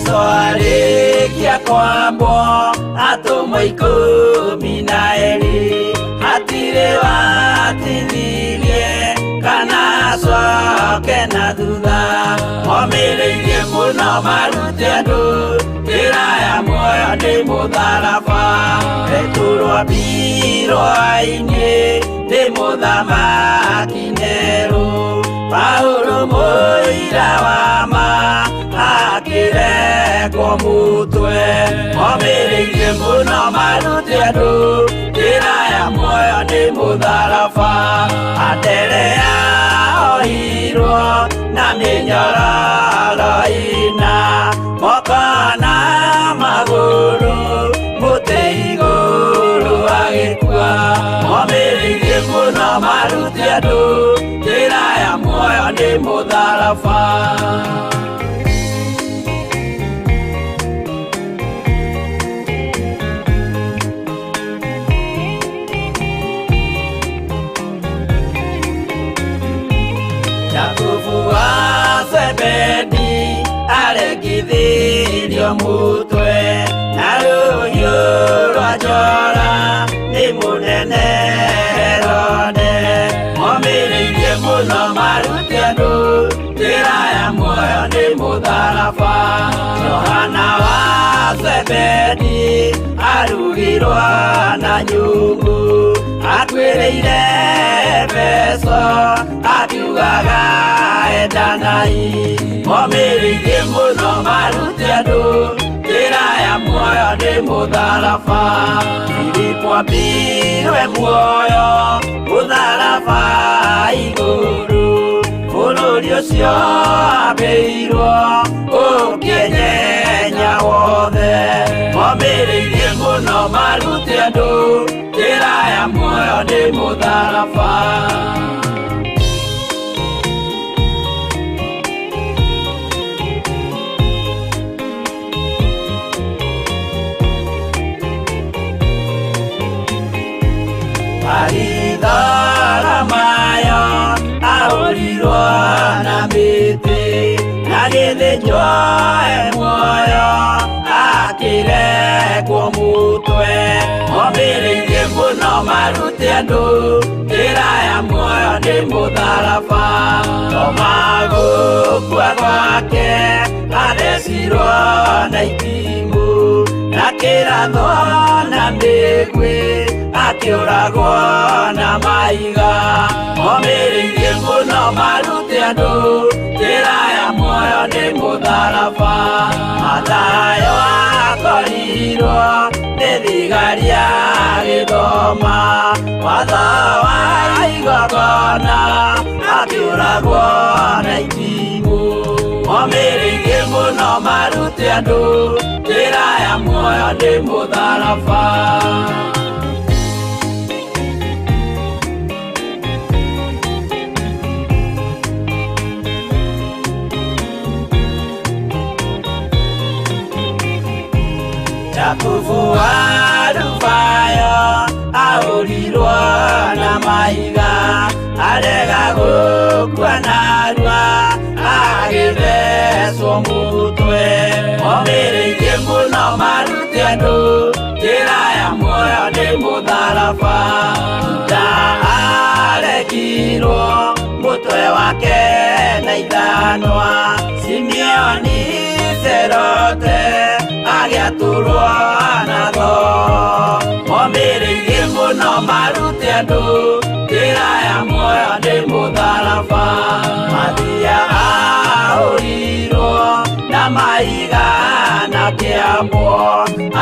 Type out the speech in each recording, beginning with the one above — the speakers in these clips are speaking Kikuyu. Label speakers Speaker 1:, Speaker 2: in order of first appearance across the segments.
Speaker 1: Jesu arĩkia kwambwo atũmwo 12 hatirĩ watithirie kana acoke na thutha omĩrĩirie mũno marute andũ njĩra ya muoyo nĩ mũtharaba Petero ambirwo ainĩ nĩ mũthamaki Nero Paulo mũira wa ma akĩrekwo mũtwe omĩrĩirie mũno marute andũ njĩra ya muoyo nĩ mũtharaba Anderea ohirwo na mĩnyororo ĩna moko na magũrũ mũtĩ igũrũ agĩkua omĩrĩirie mũno marute andũ njĩra ya muoyo nĩ mũtharaba. Jakubu wa Zebedi aregithirio mutwe na rũhiũ rwa njora nĩ mũnene Herode omĩrĩirie mũno marute andũ njĩra ya muoyo nĩ mũtharaba Johana wa Zebedi arugirwo na nyũngũ akuĩrĩire Efeso akiugaga endanai omĩrĩirie mũno marute andũ njĩra ya muoyo nĩ mũtharaba Filipo ambirwe muoyo mũtharaba igũrũ bũrũri ũcio ambĩirwo ũkĩenyenya wothe omĩrĩirie mũno marute andũ njĩra ya muoyo nĩ mũtharaba. Baritholomayo ahũrirwo na mĩtĩ agĩthĩnjwo e muoyo akĩrekwo mũtwe omĩrĩirie mũno marute andũ njĩra ya muoyo nĩ mũtharaba Toma gũkua gwake athecirwo na itimũ na kĩrathwo na mĩguĩ akĩũragwo na mahiga omĩrĩirie mũno marute andũ njĩra ya muoyo nĩ mũtharaba Mathayo akorirwo nĩ thigari agĩthoma watho wa igongona akĩũragwo na itimũ omĩrĩirie mũno marute andũ njĩra ya muoyo nĩ mũtharaba. Jakubu wa Alufayo ahũrirwo na mahiga arega gũkua narua agĩthecwo mũtwe omĩrĩirie mũno marute andũ njĩra ya muoyo nĩ mũtharaba Juda arekirwo mũtwe wake na ithanwa Simeoni Serote agĩatũrwo na thoo omĩrĩirie mũno marute andũ njĩra ya muoyo nĩ mũtharaba Mathia ahũrirwo na mahiga na kĩambwo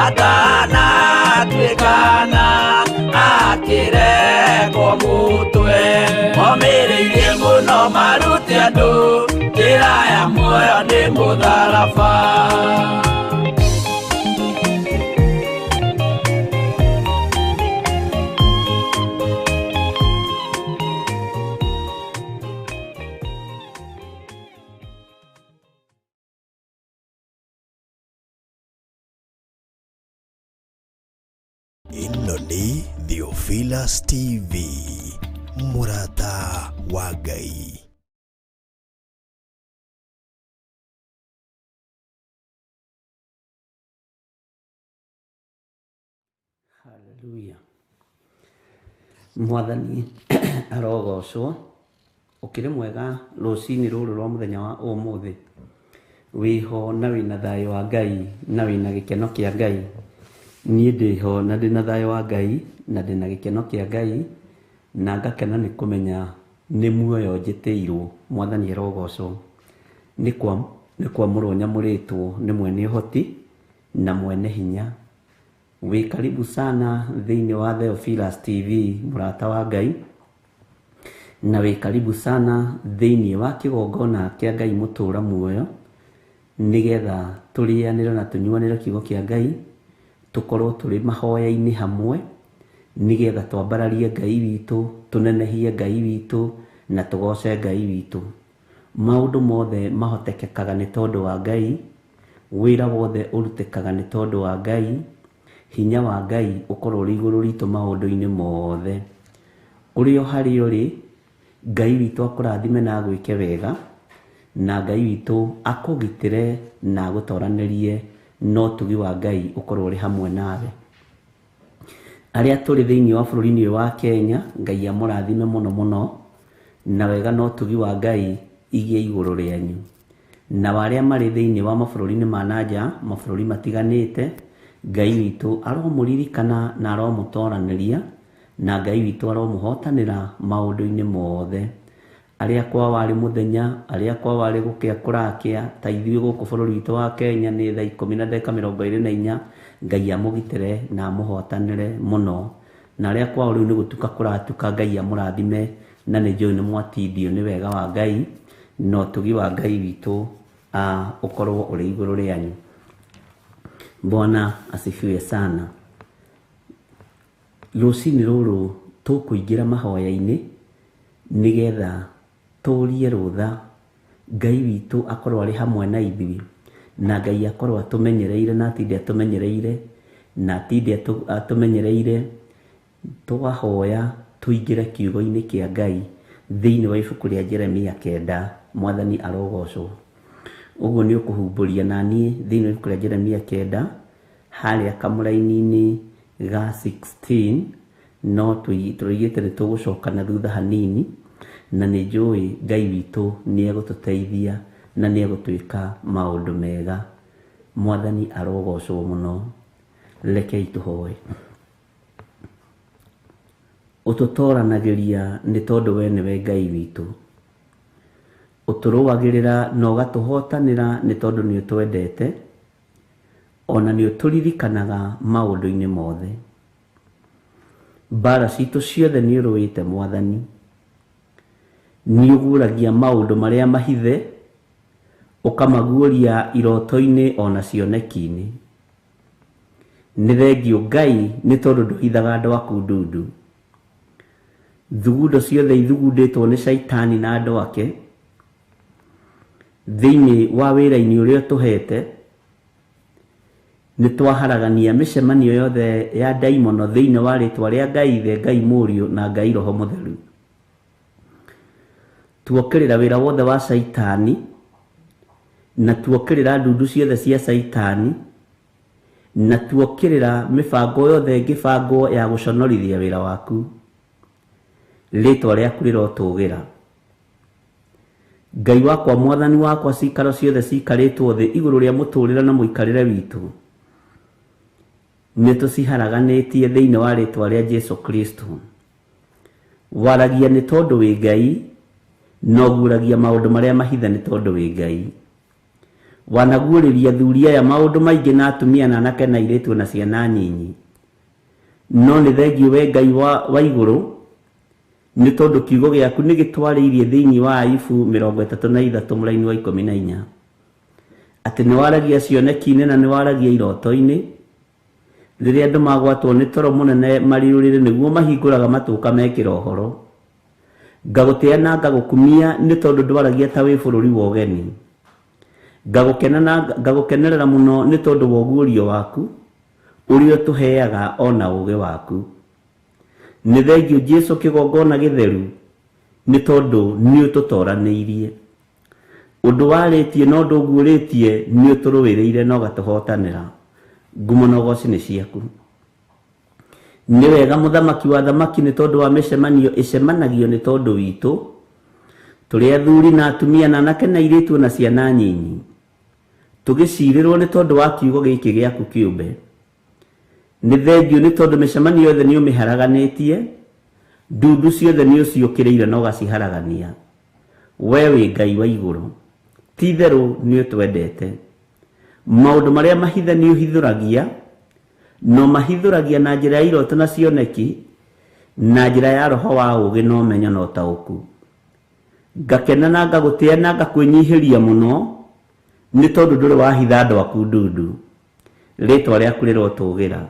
Speaker 1: atanatuĩkana akĩrekwo mũtwe omĩrĩirie mũno marute andũ njĩra ya muoyo nĩ mũtharaba.
Speaker 2: Ĩno nĩ Theophilus TV, mũrata wa Ngai.
Speaker 3: Hallelujah. Mwathani arogocwo. Ũkĩrĩ mwega rũcinĩ rũrũ rwa mũthenya wa ũmũthĩ. Wĩho na wĩna thayũ wa Ngai na wĩna gĩkeno kĩa Ngai. Niĩ ndĩho na ndĩna thayũ wa Ngai na ndĩna gĩkeno kĩa Ngai na ngakena nĩ kũmenya nĩ muoyo njĩtĩirwo. Mwathani arogocwo. Nĩ kwamũrwo nyamũrĩtwo nĩ mwene ũhoti na mwene hinya. Wĩ karibu sana thĩinĩ wa Theophilus TV, mũrata wa Ngai, na wĩ karibu sana thĩinĩ wa kĩgongona kĩa Ngai mũtũra muoyo, nĩgetha tũrĩanĩre na tũnyuanĩre kiugo kĩa Ngai, tũkorwo tũrĩ mahoya-inĩ hamwe, nĩgetha twambararie Ngai witũ, tũnenehie Ngai witũ, na tũgoce Ngai witũ. Maũndũ mothe mahotekekaga nĩ tondũ wa Ngai, wĩra wothe ũrutĩkaga nĩ tondũ wa Ngai, hinya wa Ngai ũkorwo ũrĩ igũrũ ritũ maũndũ-inĩ mothe. Ũrĩ o harĩa ũrĩ, Ngai witũ akũrathime na agwĩke wega, na Ngai witũ akũgitĩre na agũtoranĩrie, na ũtugi wa Ngai ũkorwo ũrĩ hamwe nawe. Arĩa tũrĩ thĩinĩ wa bũrũri-inĩ ũyũ wa Kenya, Ngai amũrathime mũno mũno, na wega na ũtugi wa Ngai igĩe igũrũ rĩanyu. Na arĩa marĩ thĩinĩ wa mabũrũri-inĩ ma nanja, mabũrũri matiganĩte, Ngai witũ aromũririkana na aromũtoranĩria, na Ngai witũ aromũhotanĩra maũndũ-inĩ mothe. Arĩa kwao warĩ mũthenya, arĩa kwao warĩ gũkĩa kũrakĩa, ta ithuĩ gũkũ bũrũri witũ wa Kenya nĩ thaa 10:24, Ngai amũgitĩre na amũhotanĩre mũno. Na arĩa kwao rĩu nĩ gũtuka kũratuka, Ngai amũrathime, na nĩ njũĩ nĩ mwatindio nĩ wega wa Ngai, na ũtugi wa Ngai witũ ũkorwo ũrĩ igũrũ rĩanyu. Bwana asifiwe sana. Rũcinĩ rũrũ tũkũingĩra mahoya-inĩ nĩgetha tũrie rũtha Ngai witũ akorwo arĩ hamwe na ithuĩ, na Ngai akorwo atũmenyereire na atinde atũmenyereire na atinde atũmenyereire. Twahoya tũingĩre kiugo-inĩ kĩa Ngai thĩinĩ wa ibuku rĩa Jeremia 9. Mwathani arogocwo. Ũguo nĩ ũkũhumbũria na niĩ thĩinĩ wa ibuku rĩa Jeremia 9 harĩa kamũraini-inĩ ga 16, no tũrigĩte nĩ tũgũcoka na thutha hanini, na nĩ njũĩ Ngai witũ nĩ egũtũteithia na nĩ egũtwĩka maũndũ mega. Mwathani arogocwo mũno. Rekei tũhoe. Ũtũtoranagĩria nĩ tondũ we nĩwe Ngai witũ. Ũtũrũagĩrĩra na ũgatũhotanĩra nĩ tondũ nĩ ũtwendete, ona nĩ ũtũririkanaga maũndũ-inĩ mothe. Mbara citũ ciothe nĩ ũrũĩte Mwathani. Nĩ ũguũragia maũndũ marĩa mahithe, ũkamaguũria iroto-inĩ ona cioneki-inĩ. Nĩ thengio Ngai nĩ tondũ ndũhithaga andũ aku ndundu. Thugundo ciothe ithugundĩtwo nĩ Shaitani na andũ ake thĩinĩ wa wĩra-inĩ ũrĩa ũtũhete, nĩ twaharagania mĩcemanio yothe ya ndaimono thĩinĩ wa rĩtwa rĩa Ngai Ithe, Ngai Mũriũ na Ngai Roho Mũtheru. Tuokĩrĩra wĩra wothe wa Shaitani, na tuokĩrĩra ndundu ciothe cia Shaitani, na tuokĩrĩra mĩbango yothe ĩngĩbangwo ya gũconorithia wĩra waku. Rĩtwa rĩaku rĩrotũgĩra. Ngai wakwa, Mwathani wakwa, cikaro ciothe cikarĩtwo thĩ igũrũ rĩa mũtũrĩre na mũikarĩre witũ, nĩ tũciharaganĩtie thĩinĩ wa rĩtwa rĩa Jesu Kristo. Waragia nĩ tondũ wĩ Ngai, na ũguũragia maũndũ marĩa mahithe nĩ tondũ wĩ Ngai. Wanaguũrĩria athuri aya maũndũ maingĩ na atumia na anake na airĩtu na ciana nyinyi, no nĩ thengio we Ngai wa igũrũ, nĩ tondũ kiugo gĩaku nĩ gĩtwarĩirie thĩinĩ wa Ayubu 33 mũraini wa 14, atĩ nĩ waragia cioneki-inĩ na nĩ waragia iroto-inĩ. Rĩrĩa andũ magwatwo nĩ toro mũnene marĩ ũrĩrĩ, nĩguo mahingũraga matũ ũkamekĩra ũhoro. Ngagũtĩa na ngagũkumia nĩ tondũ ndwaragia ta wĩ bũrũri wa ũgeni. Ngagũkena na ngagũkenerera mũno nĩ tondũ wa ũguũrio waku ũrĩa ũtũheaga ona ũũgĩ waku. Nĩ thengio Jesu kĩgongona gĩtheru nĩ tondũ nĩ ũtũtoranĩirie. Ũndũ warĩtie na ũndũ ũguũrĩtie nĩ ũtũrũĩrĩire na ũgatũhotanĩra. Ngumo na ũgoci nĩ ciaku. Nĩ wega mũthamaki wa thamaki nĩ tondũ wa mĩcemanio ĩcemanagio nĩ tondũ witũ tũrĩ athuri na atumia na anake na airĩtu na ciana nyinyi tũgĩcirĩrwo nĩ tondũ wa kiugo gĩkĩ gĩaku kĩũmbe. Nĩ thengiũ nĩ tondũ mĩcemanio yothe nĩ ũmĩharaganĩtie, ndundu ciothe nĩ ũciũkĩrĩire na ũgaciharagania. We wĩ Ngai wa igũrũ, ti itherũ nĩ ũtwendete. Maũndũ marĩa mahithe nĩ ũhithũragia, no mahithũragia na njĩra ya iroto na cioneki, na njĩra ya roho wa ũũgĩ na ũmenyo na ũtaũku. Ngakena na ngagũtĩa na ngakwĩnyihĩria mũno nĩ tondũ ndũrĩ wahitha andũ aku ndundu. Rĩtwa rĩaku rĩrotũgĩra.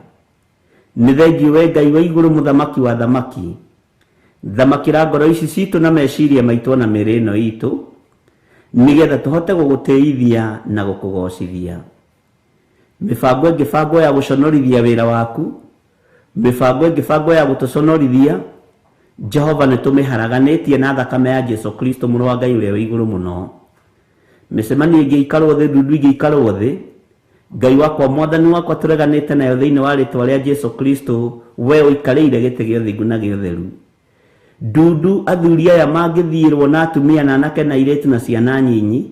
Speaker 3: Nĩ thengiũ we Ngai wa igũrũ, mũthamaki wa thamaki. Thamakĩra ngoro ici citũ na meciria maitũ na mĩĩrĩ ĩno itũ, nĩgetha tũhote gũgũtĩithia na gũkũgocithia. Mĩbango ĩngĩbangwo ya gũconorithia wĩra waku, mĩbango ĩngĩbangwo ya gũtũconorithia, Jehova nĩ tũmĩharaganĩtie na thakame ya Jesu Kristo mũrũ wa Ngai ũrĩa wĩ igũrũ mũno. Mĩcemanio ĩngĩikarwo thĩ, ndundu ĩngĩikarwo thĩ, Ngai wakwa mwathani wakwa tũreganĩte nayo thĩinĩ wa rĩtwa rĩa Jesu Kristo, we ũikarĩire gĩtĩ gĩa ũthingu na gĩa ũtheru. Ndundu athuri aya mangĩthiĩrwo na atumia na anake na airĩtu na ciana nyinyi,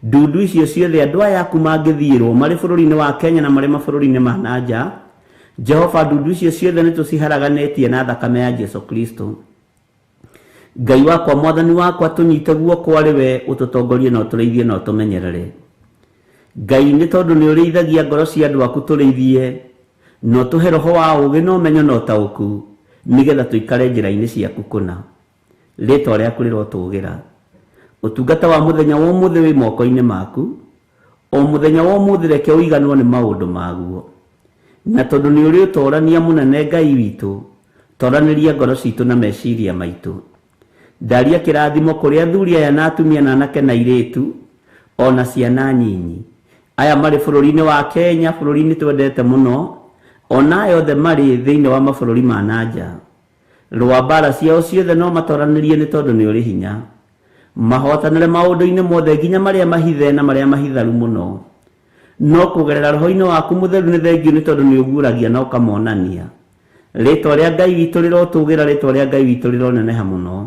Speaker 3: ndundu icio ciothe andũ aya aku mangĩthiĩrwo marĩ bũrũri-inĩ wa Kenya na marĩ mabũrũri-inĩ ma na nja, Jehova ndundu icio ciothe nĩ tũciharaganĩtie na thakame ya Jesu Kristo. Ngai wakwa mwathani wakwa tũnyite guoko arĩ we ũtũtongorie na ũtũrĩithie na ũtũmenyerere. Ngai nĩ tondũ nĩ ũrĩithagia ngoro cia andũ aku tũrĩithie, na ũtũhe roho wa ũũgĩ na ũmenyo na ũtaũku, nĩgetha tũikare njĩra-inĩ ciaku kũna. Rĩtwa rĩaku rĩrotũgĩra. Ũtungata wa mũthenya wa ũmũthĩ wĩ moko-inĩ maku, o mũthenya wa ũmũthĩ reke ũiganwo nĩ maũndũ maguo. Na tondũ nĩ ũrĩ ũtorania mũnene Ngai witũ, toranĩria ngoro citũ na meciria maitũ. Ndaria kĩrathimo kũrĩ athuri aya na atumia na anake na airĩtu, ona ciana nyinyi. Aya marĩ bũrũri-inĩ wa Kenya, bũrũri-inĩ twendete mũno, ona aya othe marĩ thĩinĩ wa mabũrũri ma na nja. Rũa mbara ciao ciothe no matoranĩrie nĩ tondũ nĩ ũrĩ hinya. Mahotanĩre maũndũ-inĩ mothe nginya marĩa mahithe na marĩa mahitharu mũno. No kũgerera roho-inĩ waku mũtheru nĩ thengiũ nĩ tondũ nĩ ũguũragia na ũkamonania. Rĩtwa rĩa Ngai witũ rĩrotũgĩra, rĩtwa rĩa Ngai witũ rĩroneneha mũno.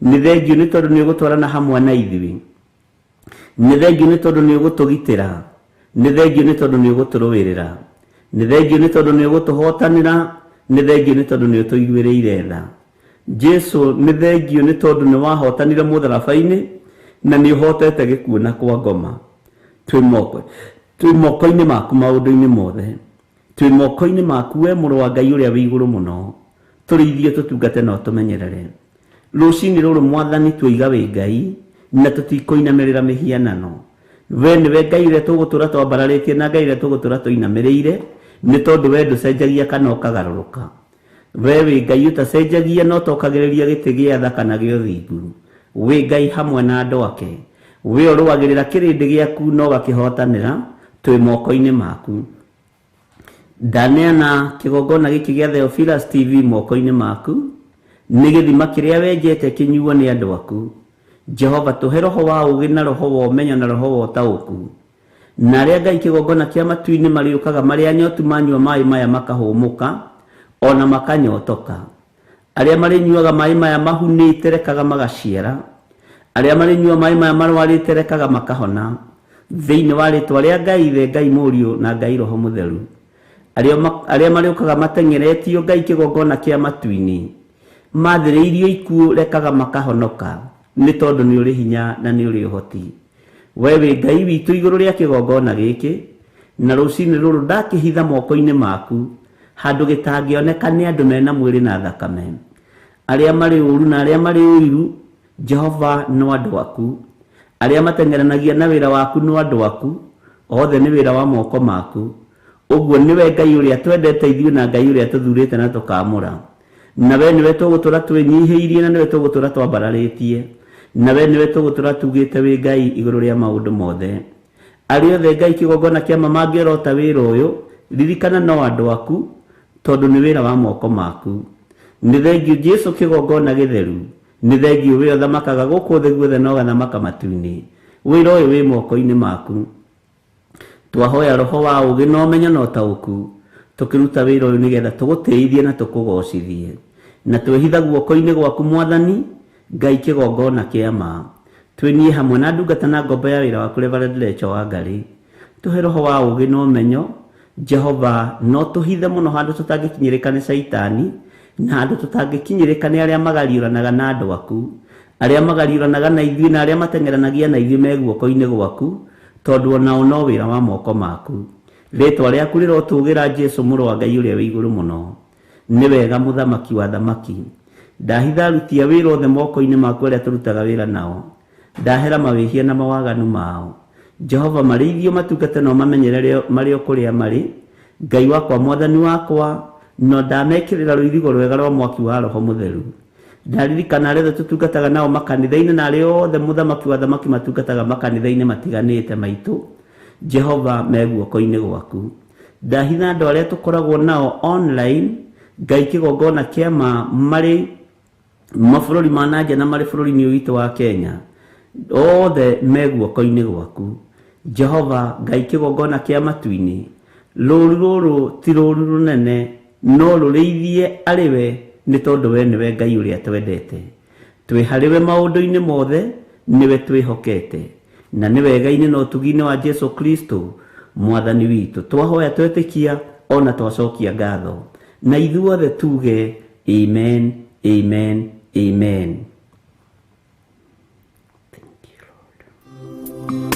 Speaker 3: Nĩ thengiũ nĩ tondũ nĩ ũgũtwarana hamwe na ithuĩ. Nĩ thengiũ nĩ tondũ nĩ ũgũtũgitĩra. Nĩ thengiũ nĩ tondũ nĩ ũgũtũrũĩrĩra. Nĩ thengiũ nĩ tondũ nĩ ũgũtũhotanĩra. Nĩ thengiũ nĩ tondũ nĩ ũtũiguĩrĩire tha. Jesu nĩ thengiũ nĩ tondũ nĩ wahotanire mũtharaba-inĩ na nĩ ũhotete gĩkuũ na kwa ngoma. Twĩ moko-inĩ maku maũndũ-inĩ mothe. Twĩ moko-inĩ maku we mũrũ wa Ngai ũrĩa wĩ igũrũ mũno. Tũrĩithie tũtungate na ũtũmenyerere. Rũcinĩ rũrũ mwathani twoiga wĩ Ngai na tũtikũinamĩrĩra mĩhianano. We nĩwe Ngai ũrĩa tũgũtũra twambararĩtie na Ngai ũrĩa tũgũtũra tũinamĩrĩire, nĩ tondũ we ndũcenjagia kana ũkagarũrũka. We wĩ Ngai ũtacenjagia na ũtokagĩrĩria gĩtĩ gĩa tha kana gĩa ũthingu. Wĩ Ngai hamwe na andũ ake. We ũrũagĩrĩra kĩrĩndĩ gĩaku na ũgakĩhotanĩra, twĩ moko-inĩ maku. Ndaneana kĩgongona gĩkĩ gĩa Theophilus TV moko-inĩ maku, nĩ gĩthima kĩrĩa wenjete kĩnyuo nĩ andũ aku. Jehova tũhe roho wa ũũgĩ na roho wa ũmenyo na roho wa ũtaũku. Na arĩa Ngai kĩgongona kĩa matu-inĩ marĩũkaga marĩ anyotu manyua maĩ maya makahũmũka ona makanyotoka. Arĩa marĩnyuaga maĩ maya mahunĩte rekaga magaciara. Arĩa marĩnyua maĩ maya marwarĩte rekaga makahona. Thĩinĩ wa rĩtwa rĩa Ngai Ithe, Ngai Mũriũ na Ngai Roho Mũtheru. Arĩa marĩũkaga mateng'eretio Ngai kĩgongona kĩa matu-inĩ mathĩrĩirio ikuũ rekaga makahonoka, nĩ tondũ nĩ ũrĩ hinya na nĩ ũrĩ ũhoti. We wĩ Ngai witũ igũrũ rĩa kĩgongona gĩkĩ, na rũcinĩ rũrũ ndakĩhitha moko-inĩ maku handũ gĩtangĩoneka nĩ andũ mena mwĩrĩ na thakame. Arĩa marĩ ũru na arĩa marĩ ũiru, Jehova no andũ aku. Arĩa mateng'eranagia na wĩra waku no andũ aku, othe nĩ wĩra wa moko maku. Ũguo nĩwe Ngai ũrĩa twendete ithuĩ na Ngai ũrĩa tũthurĩte na tũkamũra. Na we nĩwe tũgũtũra twĩnyihĩirie na nĩwe tũgũtũra twambararĩtie. Na we nĩwe tũgũtũra tugĩte wĩ Ngai igũrũ rĩa maũndũ mothe. Arĩa othe Ngai kĩgongona kĩa ma mangĩorota wĩra ũyũ, ririkana no andũ aku, tondũ nĩ wĩra wa moko maku. Nĩ thengiũ Jesu kĩgongona gĩtheru, nĩ thengiũ we ũthamakaga gũkũ thĩ guothe na ũgathamaka matu-inĩ. Wĩra ũyũ wĩ moko-inĩ maku. Twahoya roho wa ũũgĩ na ũmenyo na ũtaũku, Tũkĩruta wĩra ũyũ nĩgetha tũgũtĩithie na tũkũgocithie. Na twĩhitha guoko-inĩ gwaku Mwathani Ngai kĩgongona kĩa ma. Twĩ niĩ hamwe na ndungata na ngombo ya wĩra waku Reverend Lecho Wangarĩ. Tũhe roho wa ũũgĩ na ũmenyo, Jehova, na ũtũhithe mũno handũ tũtangĩkinyĩrĩka nĩ Caitani, na handũ tũtangĩkinyĩrĩka nĩ arĩa magariũranaga na andũ aku. Arĩa magariũranaga na ithuĩ na arĩa mateng'eranagia na ithuĩ me guoko-inĩ gwaku, tondũ o nao no wĩra wa moko maku. Rĩĩtwa rĩaku rĩrotũũgĩra, Jesu, Mũrũ wa Ngai Ũrĩa wĩ Igũrũ Mũno. Nĩ wega, Mũthamaki wa athamaki. Ndahitha aruti a wĩra othe moko-inĩ maku arĩa tũrutaga wĩra nao. Ndahera mawĩhia na mawaganu mao. Jehova, marĩithio matungate na ũmamenyerere marĩ o kũrĩa marĩ, Ngai wakwa, Mwathani wakwa, na ndamekĩrĩra rũirigo rwega rwa mwaki wa Roho Mũtheru. Ndaririkana arĩa othe tũtungataga nao makanitha-inĩ na arĩa othe Mũthamaki wa athamaki matungataga makanitha-inĩ matiganĩte maitũ, Jehova, me guoko-inĩ gwaku. Ndahitha andũ arĩa tũkoragwo nao online, Ngai kĩgongona kĩa ma, marĩ mabũrũri ma na nja na marĩ bũrũri-inĩ ũyũ witũ wa Kenya, othe me guoko-inĩ gwaku. Jehova Ngai kĩgongona kĩa matu-inĩ, rũũru rũrũ ti rũũru rũnene, no rũrĩithie arĩ we, nĩ tondũ we nĩwe Ngai ũrĩa twendete. Twĩ harĩ we maũndũ-inĩ mothe, nĩwe twĩhokete. Na nĩ wega-inĩ na ũtugi-inĩ wa Jesu Kristo Mwathani witũ twahoya twetĩkia ona twacokia ngatho. Na ithuothe tuge amen, amen, amen. Thank you, Lord.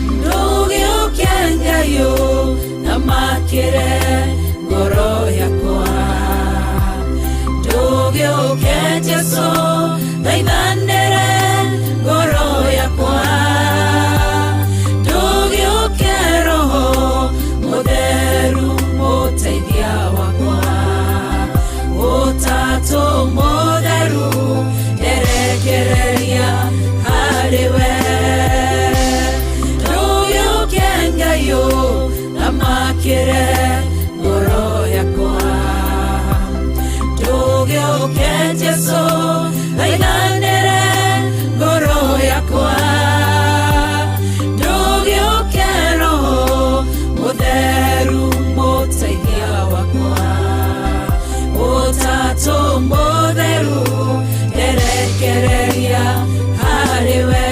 Speaker 1: Ndũgĩũke Ngai thamakĩre ngoro yakwa, ndũgĩũke Jesu thaithanĩre ngoro yakwa, ndũgĩũke Roho Mũtheru mũteithia wakwa, Ũtatũ Mũtheru nderekereria harĩ we. Ndũgĩũke Ngai thamakĩre ngoro yakwa, ndũgĩũke Jesu thaithanĩre ngoro yakwa, ndũgĩũke Roho Mũtheru mũteithia wakwa, Ũtatũ Mũtheru nderekereria harĩ we.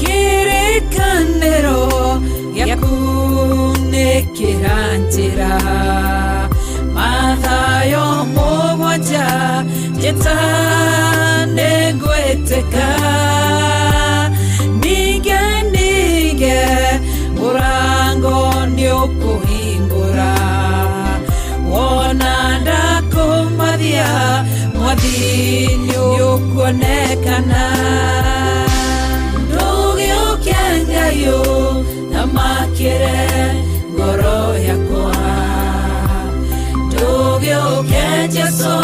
Speaker 1: Kĩrĩkanĩro gĩaku nĩ kĩranjĩra Mathayo 7, njĩta nĩngwĩtĩka, ninge ninge mũrango nĩũkũhingũra, wona ndakũmathia Mwathi nĩũkuonekana. Ndũgĩũke Ngai thamakĩre ngoro yakwa, ndũgĩũke Jesu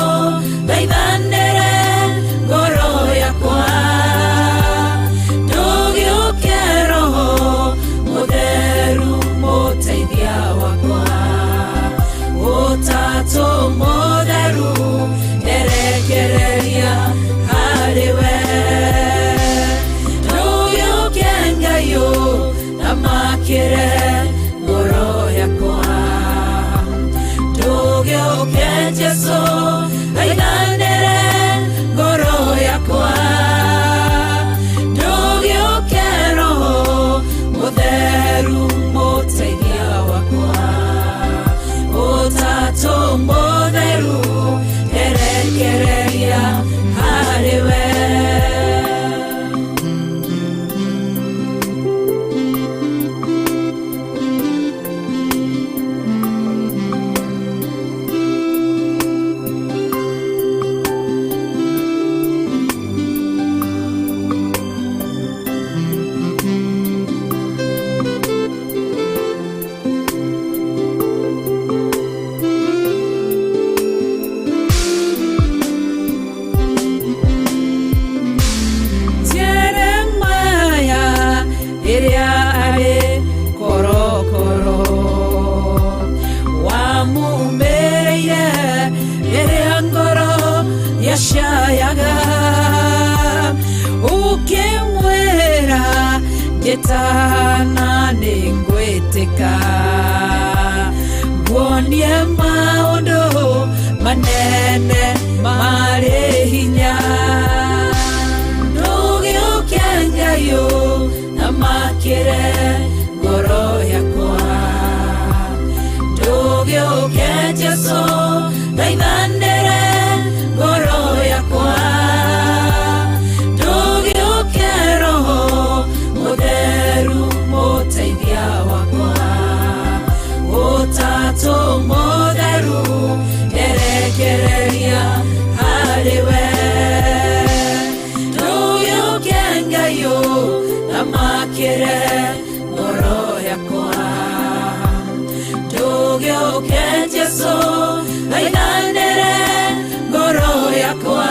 Speaker 1: thaithanĩre ngoro yakwa, ndũgĩũke Roho Mũtheru mũteithia wakwa, Ũtatũ Mũtheru nderekereria harĩ we. Ndũgĩũke Ngai Njĩtana nĩngwĩtĩka nguonie maũndũ manene marĩ hinya ndũgĩũke Ngai ũthamakĩre ngoro yakwa ndũgĩũke Jesũ thaithanĩre ngoro yakwa ndũgĩũke Roho Mũtheru mũteithia wakwa Ũtatũ Mũtheru nderekereria harĩ we ndũgĩũke Ngai ũthamakĩre ngoro yakwa ndũgĩũke Jesũ thaithanĩre ngoro yakwa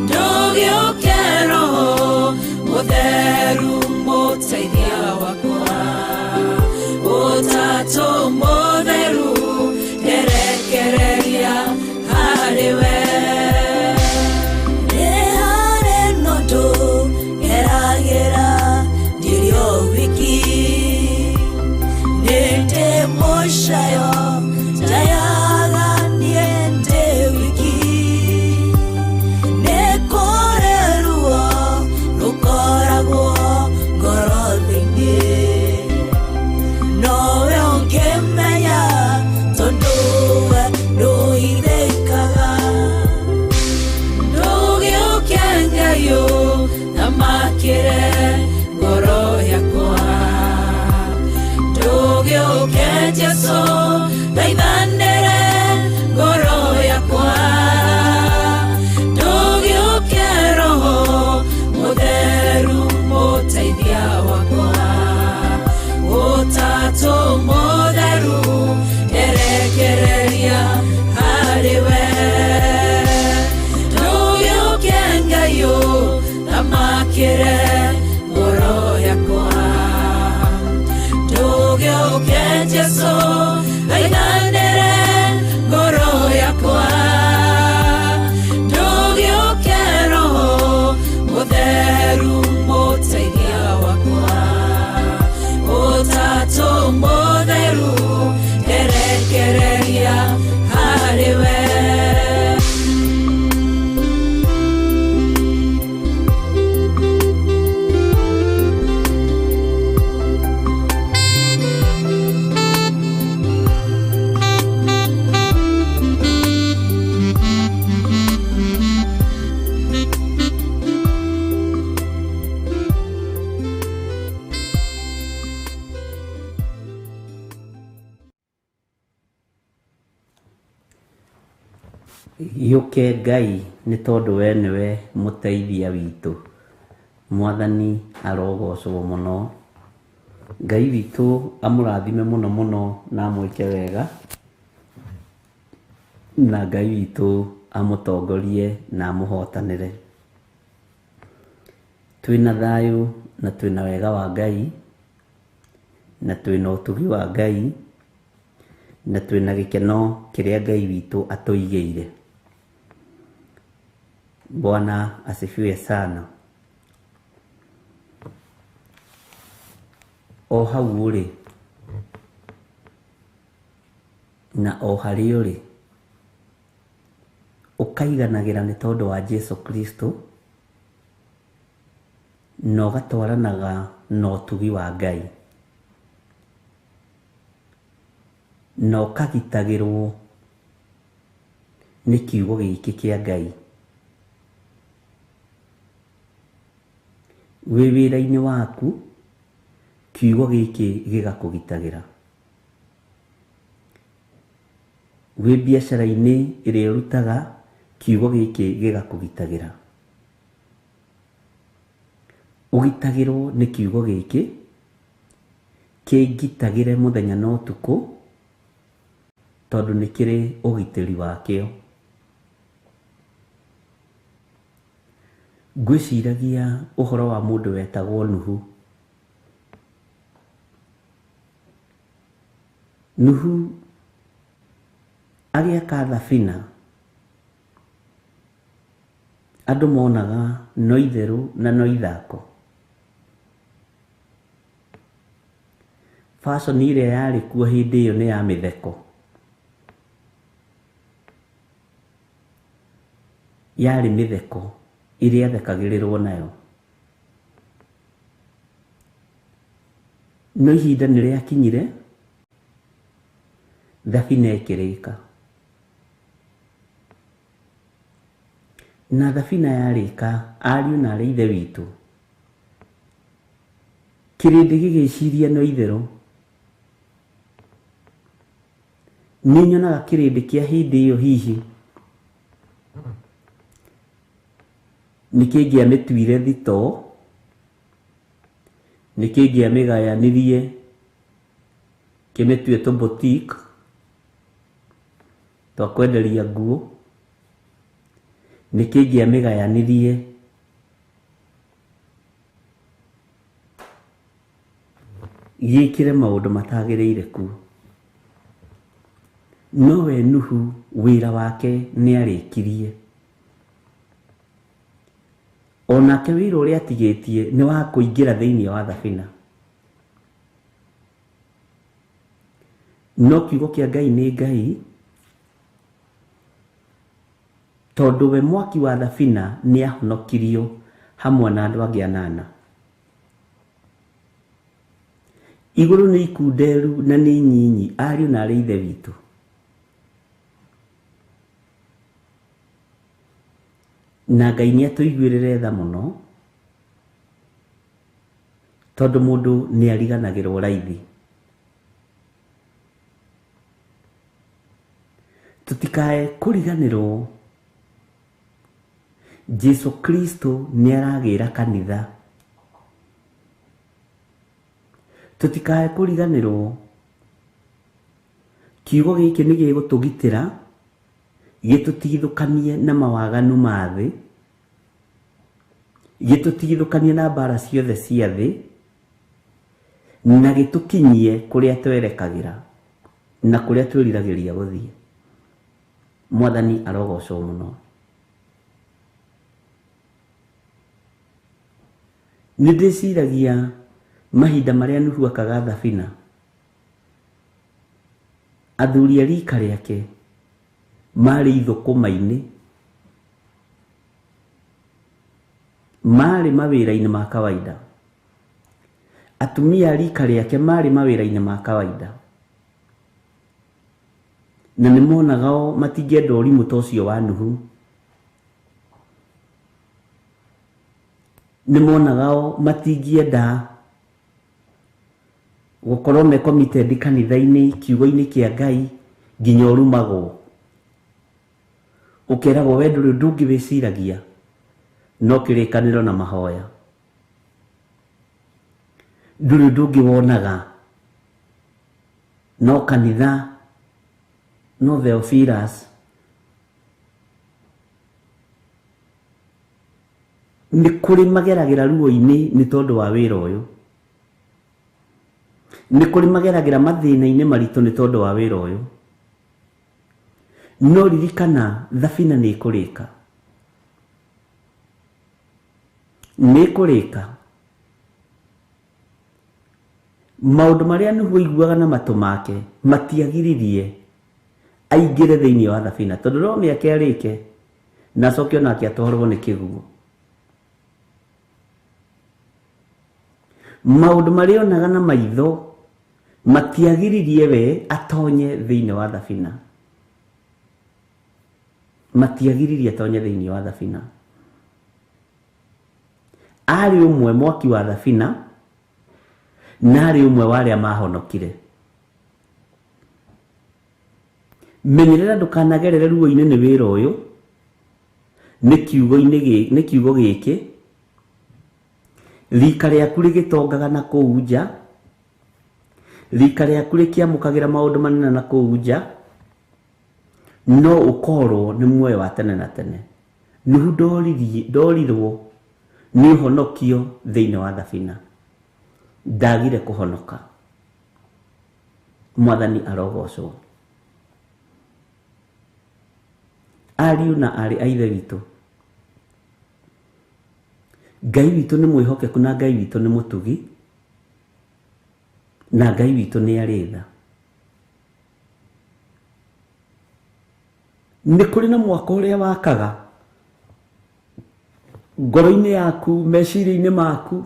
Speaker 1: ndũgĩũke Roho Mũtheru mũteithia wakwa Ũtatũ Mũtheru nderekereria harĩ we
Speaker 4: Nĩ harĩ na ũndũ ngeragĩra ndĩrĩ o wiki nĩ ndĩ mũcayo njayaga niĩ ndĩ wiki nĩ kũrĩ ruo rũkoragwo ngoro thĩinĩ nowe ũngĩmenya tondũ we ndũhithĩkaga.
Speaker 1: Ndũgĩũke Ngai ũthamakĩre ngoro yakwa ndũgĩũke Jesũ thaithanĩre ngoro yakwa ndũgĩũke Roho Mũtheru mũteithia wakwa Ũtatũ Mũtheru nderekereria harĩ we ndũgĩũke Ngai ũthamakĩre ngoro yakwa ndũgĩũke Jesũ thaithanĩre ngoro yakwa ndũgĩũke Roho Mũtheru mũteithia wakwa Ũtatũ Mũtheru nderekereria harĩ we.
Speaker 3: Gĩũke Ngai nĩ tondũ we nĩwe mũteithia witũ. Mwathani arogocwo mũno. Ngai witũ amũrathime mũno mũno na amwĩke wega, na Ngai witũ amũtongorie na amũhotanĩre. Twĩna thayũ na twĩna wega wa Ngai, na twĩna ũtugi wa Ngai, na twĩna gĩkeno kĩrĩa Ngai witũ atũigĩire. Bwana asifiwe sana. O hau ũrĩ na o harĩa ũrĩ ũkaiganagĩra nĩ tondũ wa Jesu Kristo, na ũgatwaranaga na ũtugi wa Ngai, na ũkagitagĩrwo nĩ kiugo gĩkĩ kĩa Ngai. Wĩ wĩra-inĩ waku kiugo gĩkĩ gĩgakũgitagĩra, wĩ biacara-inĩ ĩrĩa ũrutaga kiugo gĩkĩ gĩgakũgitagĩra. Ũgitagĩrwo nĩ kiugo gĩkĩ kĩngitagĩre mũthenya na ũtukũ, tondũ nĩ kĩrĩ ũgitĩri wakĩo. Ngwĩciragia ũhoro wa mũndũ wetagwo Nuhu. Nuhu agĩaka thabina, andũ monaga no itherũ na no ithako. Fashion ĩrĩa yarĩ kuo hĩndĩ ĩyo nĩ ya mĩtheko. Yarĩ mĩtheko ĩrĩa athekagĩrĩrwo nayo. No ihinda nĩ rĩakinyire thabina ĩkĩrĩka. Na thabina yarĩka ariũ na arĩ ithe witũ, kĩrĩndĩ gĩgĩciria no itherũ. Nĩ nyonaga kĩrĩndĩ kĩa hĩndĩ ĩyo hihi nĩ kĩngĩamĩtuire thitoo, nĩ kĩngĩamĩgayanirie kĩmĩtue tũ boutique twa kwenderia nguo, nĩ kĩngĩamĩgayanirie gĩkĩre maũndũ matagĩrĩire kuo. No we Nuhu wĩra wake nĩ arĩkirie. Onake wĩra ũrĩa atigĩtie nĩ wa kũingĩra thĩinĩ wa thabina. No kiugo kĩa Ngai nĩ Ngai, tondũ we mwaki wa thabina nĩ ahonokirio hamwe na andũ angĩ anana. Igũrũ nĩ ikunderu na nĩ nyinyi, ariũ na arĩ ithe witũ. Na Ngai nĩ atũiguĩrĩre tha mũno, tondũ mũndũ nĩ ariganagĩrwo raithi. Tũtikae kũriganĩrwo Jesu Kristo nĩ aragĩra kanitha. Tũtikae kũriganĩrwo kiugo gĩkĩ nĩ gĩgũtũgitĩra gĩtũtigithũkanie na mawaganu ma thĩ, gĩtũtigithũkanie na mbara ciothe cia thĩ, na gĩtũkinyie kũrĩa twerekagĩra na kũrĩa twĩriragĩria gũthiĩ. Mwathani arogocwo mũno. Nĩ ndĩciragia mahinda marĩa Nuhu akaga thabina, athuri a rika rĩake marĩ ithũkũma-inĩ, marĩ mawĩra-inĩ ma kawaida. Atumia a rika rĩake marĩ mawĩra-inĩ ma kawaida, na nĩ monaga o matingĩenda ũrimũ ta ũcio wa Nuhu. Nĩ monaga o matingĩenda gũkorwo me committed kanitha-inĩ, kiugo-inĩ kĩa Ngai nginya ũrumagwo, ũkeragwo we ndũrĩ ũndũ ũngĩ wĩciragia no kĩrĩkanĩro na mahoya, ndũrĩ ũndũ ũngĩ wonaga no kanitha, no Theophilus. Nĩ kũrĩ mageragĩra ruo-inĩ nĩ tondũ wa wĩra ũyũ, nĩ kũrĩ mageragĩra mathĩna-inĩ maritũ nĩ tondũ wa wĩra ũyũ. No ririkana thabina nĩ ĩkũrĩka, nĩ ĩkũrĩka. Maũndũ marĩa Nuhu aiguaga na matũ make matiagiririe aingĩre thĩinĩ wa thabina, tondũ no mĩaka arĩke na acoke onake atwarwo nĩ kĩguũ. Maũndũ marĩa onaga na maitho matiagiririe we atonye thĩinĩ wa thabina, matiagiririe atonye thĩinĩ wa thabina. Arĩ ũmwe mwaki wa thabina na arĩ ũmwe wa arĩa mahonokire. Menyerera ndũkanagerere ruo-inĩ nĩ wĩra ũyũ, nĩ kiugo-inĩ nĩ kiugo gĩkĩ. Rika rĩaku rĩgĩtongaga na kũu nja, rika rĩaku rĩkĩamũkagĩra maũndũ manene na kũu nja, no ũkorwo nĩ muoyo wa tene na tene. Nuhu ndorirwo nĩ ũhonokio thĩinĩ wa thabina, ndagire kũhonoka. Mwathani arogocwo. Ariũ na aarĩ a ithe witũ, Ngai witũ nĩ mwĩhokeku na Ngai witũ nĩ mũtugi. Na Ngai witũ nĩ arĩ tha. Nĩ kũrĩ na mwaka ũrĩa wakaga ngoro-inĩ yaku, meciria-inĩ maku,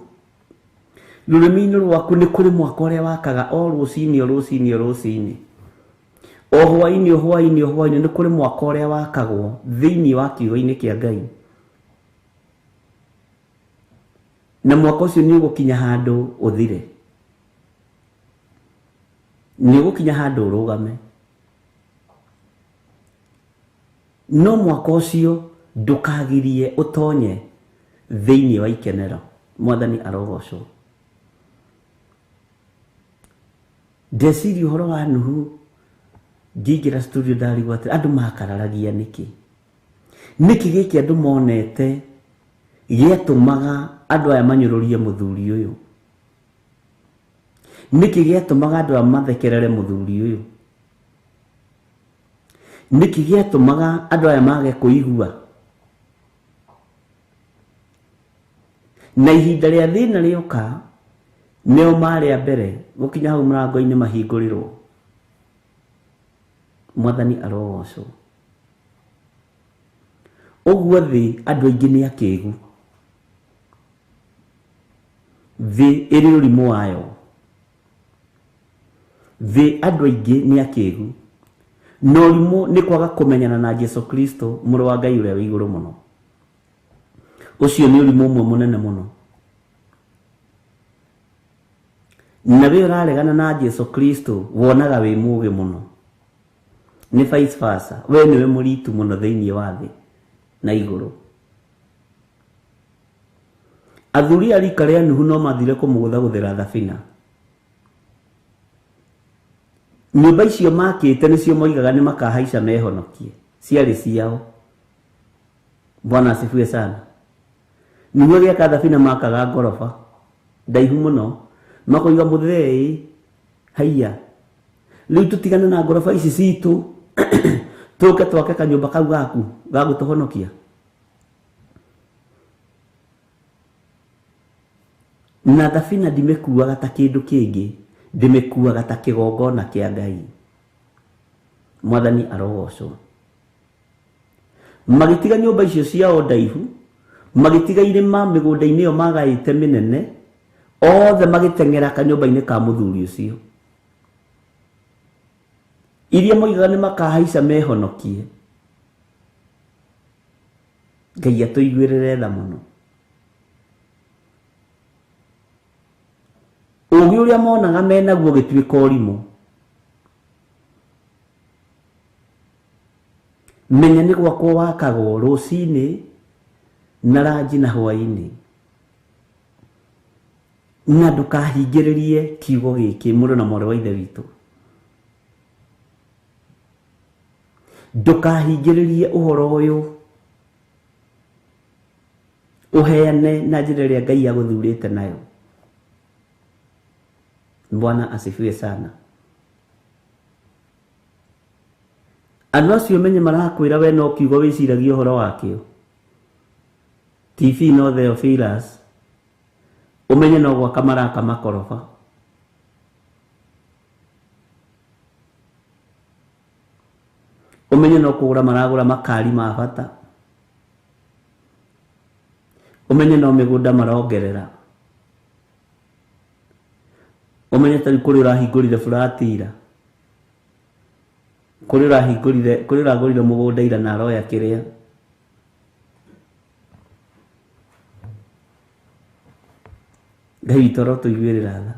Speaker 3: rũrĩmĩ-inĩ rwaku. Nĩ kũrĩ mwaka ũrĩa wakaga o rũcinĩ, o rũcinĩ, o rũcinĩ, o hwaĩ-inĩ, o hwaĩ-inĩ, o hwaĩ-inĩ. Nĩ kũrĩ mwaka ũrĩa wakagwo thĩinĩ wa kiugo-inĩ kĩa Ngai, na mwaka ũcio nĩ ũgũkinya handũ ũthire, nĩ ũgũkinya handũ ũrũgame. No mwaka ũcio ndũkagirie ũtonye thĩinĩ wa ikenero. Mwathani arogocwo. Ndeciria ũhoro wa Nuhu ngĩingĩra studio, ndarigwo atĩ andũ makararagia nĩkĩ. Nĩkĩ gĩkĩ andũ monete gĩatũmaga andũ aya manyũrũrie mũthuri ũyũ? Nĩkĩ gĩatũmaga andũ aya mathekerere mũthuri ũyũ? Nĩkĩ gĩatũmaga andũ aya mage kũigua? Na ihinda rĩa thĩna rĩoka, nĩo marĩ a mbere gũkinya hau mũrango-inĩ mahingũrĩrwo. Mwathani arogocwo. Ũguo thĩ andũ aingĩ nĩ akĩgu. Thĩ ĩrĩ ũrimũ wayo. Thĩ andũ aingĩ nĩ akĩgu. Na ũrimũ nĩ kwaga kũmenyana na Jesu Kristo, mũrũ wa Ngai ũrĩa wĩ igũrũ mũno. Ũcio nĩ ũrimũ ũmwe mũnene mũno. Na we ũraregana na Jesu Kristo wonaga wĩ mũũgĩ mũno. Nĩ vice versa. We nĩwe mũritu mũno thĩinĩ wa thĩ na igũrũ. Athuri a rika rĩa Nuhu no mathire kũmũgũthagũthĩra thabina. Nyũmba icio makĩte nĩcio moigaga nĩ makahaica mehonokie. Ciarĩ ciao. Bwana asifiwe sana. Nuhu agĩaka thabina makaga ngoroba ndaihu mũno, makoiga mũthee, haiya, rĩu tũtigane na ngoroba ici citũ, tũke twake kanyũmba kau gaku ga gũtũhonokia. Na thabina ndimĩkuaga ta kĩndũ kĩngĩ, ndĩmĩkuaga ta kĩgongona kĩa Ngai. Mwathani arogocwo. Magĩtiga nyũmba icio ciao ndaihu, magĩtiga irĩma mĩgũnda-inĩ ĩyo magaĩte mĩnene, othe magĩteng'era kanyũmba-inĩ ka mũthuri ũcio. Iria moigaga nĩ makahaica mehonokie. Ngai atũiguĩrĩre tha mũno. Ũũgĩ ũrĩa monaga menaguo ũgĩtuĩka ũrimũ. Menya nĩ gwakwo wakagwo rũcinĩ na ranji na hwaĩ-inĩ. Na ndũkahingĩrĩrie kiugo gĩkĩ, mũrũ na mwarĩ wa Ithe witũ. Ndũkahingĩrĩrie ũhoro ũyũ ũheane na njĩra ĩrĩa Ngai agũthurĩte nayo. Bwana asifiwe sana. Andũ acio menye marakwĩra we no kiugo wĩciragia ũhoro wakĩo. TV no Theophilus, ũmenye no gwaka maraka makoroba. Ũmenye no kũgũra maragũra makari ma bata. Ũmenye no mĩgũnda marongerera. Ũmenye ta rĩu kũrĩ ũrahingũrire burati ira, kũrĩ ũrahingũrire, kũrĩ ũragũrire mũgũnda ira na aroya kĩrĩa. Ngai witũ arotũiguĩrĩra tha.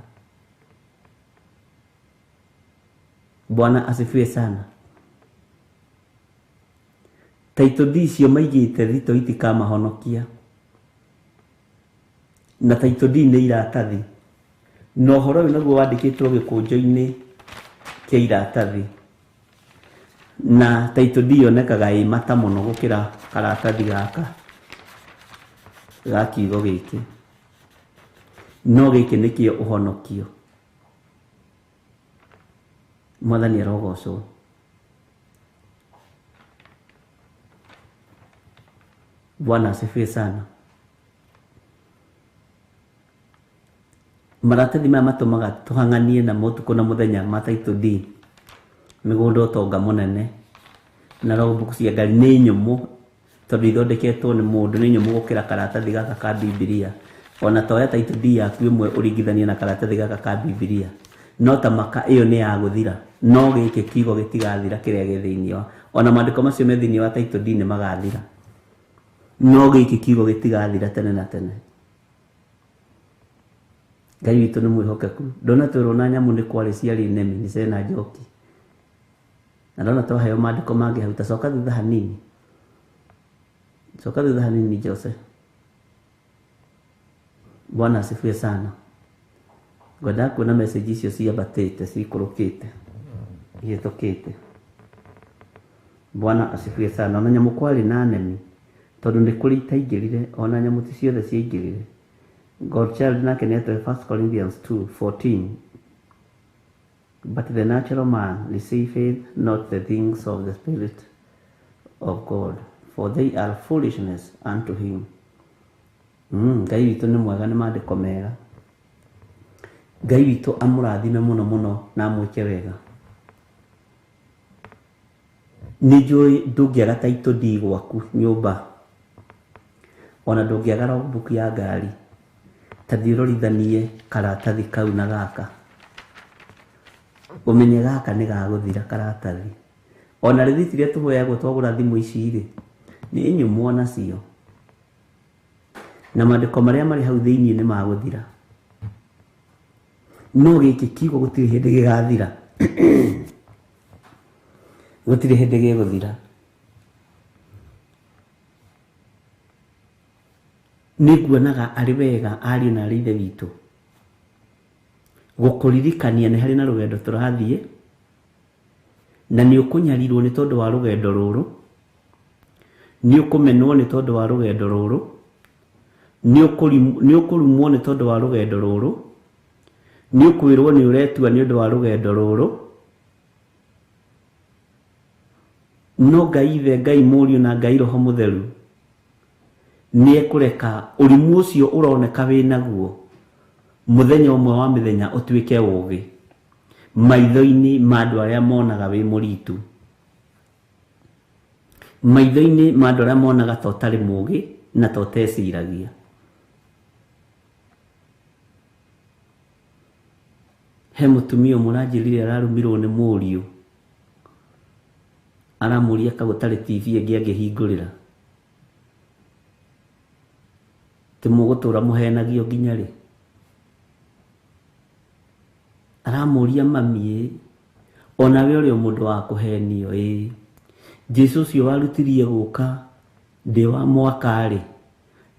Speaker 3: Bwana asifiwe sana. Title deed icio maigĩte thito itikamahonokia. Na title deed nĩ iratathi. Na ũhoro ũyũ naguo wandĩkĩtwo gĩkũnjo-inĩ kĩa iratathi. Na title deed yonekaga ĩ mata mũno gũkĩra karatathi gaka ga kiugo gĩkĩ. No gĩkĩ nĩkĩo ũhonokio. Mwathani arogocwo. Bwana asifiwe sana. Maratathi maya matũmaga tũhang'anie namo ũtukũ na mũthenya ma title deed, mĩgũnda, ũtonga mũnene na logbook cia ngari nĩ nyũmũ tondũ ithondeketwo nĩ mũndũ, nĩ nyũmũ gũkĩra karatathi gaka ka Bibilia. Ona toya title deed yaku ĩmwe ũringithanie na karatathi gaka ka Bibilia, no ta maka ĩyo nĩ ya gũthira, no gĩkĩ kiugo gĩtigathira kĩrĩa gĩ thĩinĩ wa, ona maandĩko macio me thĩinĩ wa title deed nĩ magathira, no gĩkĩ kiugo gĩtigathira tene na tene. Ngai witũ nĩ mwĩhokeku. Ndona twĩrwo na nyamũ nĩ kwarĩ ciarĩ nemi nĩ cena njoki, na ndona twaheo maandĩko mangĩ hau. Ta coka thutha hanini, coka thutha hanini Jose. Bwana asifiwe sana. Ngwendaga kuona message icio ciambatĩte ciikũrũkĩte ihĩtũkĩte. Bwana asifiwe sana. Ona nyamũ kwarĩ na nemi tondũ nĩ kũrĩ itaingĩrire, ona nyamũ ti ciothe ciaingĩrire. Godchild nake nĩ atũhe 1 Corinthians 2:14, but the natural man receiveth not the things of the Spirit of God, for they are foolishness unto him. Ngai witũ nĩ mwega, nĩ maandĩko mega. Ngai witũ amũrathime mũno mũno na amwĩke wega. Nĩ njũĩ ndũngĩaga title deed gwaku nyũmba, ona ndũngĩaga logbook ya ngari. Ta thiĩ ũrorithanie karatathi kau na gaka, ũmenye gaka nĩ gagũthira karatathi. Ona rĩthiti iria tũheagwo twagũra thimũ ici rĩ, nĩ nyũmũ onacio, na maandĩko marĩa marĩ hau thĩinĩ nĩ magũthira, no gĩkĩ kiugo gũtirĩ hĩndĩ gĩgathira, gũtirĩ hĩndĩ gĩgũthira. Nĩ nguonaga arĩ wega ariũ na arĩ ithe witũ gũkũririkania nĩ harĩ na rũgendo tũrathiĩ, na nĩ ũkũnyarirwo nĩ tondũ wa rũgendo rũrũ, nĩ ũkũmenwo nĩ tondũ wa rũgendo rũrũ, nĩ ũkũrumwo nĩ tondũ wa rũgendo rũrũ, nĩ ũkwĩrwo nĩ ũretua nĩ ũndũ wa rũgendo rũrũ. No Ngai Ithe, Ngai Mũriũ na Ngai Roho Mũtheru nĩ ekũreka ũrimũ ũcio ũroneka wĩ naguo mũthenya ũmwe wa mĩthenya ũtuĩke ũũgĩ maitho-inĩ ma andũ arĩa monaga wĩ mũritu, maitho-inĩ ma andũ arĩa monaga ta ũtarĩ mũũgĩ na ta ũteciragia. He mũtumia ũmwe ũranjĩrire ararumirwo nĩ mũriũ, aramũria ka gũtarĩ TV ĩngĩ angĩhingũrĩra. Ti mũgũtũra mũhenagio nginya rĩ? Aramũria mami, onawe ũrĩ o mũndũ wa kũhenio ĩ, Jesũ ũcio warutirie gũka ndĩ wa mwaka rĩ,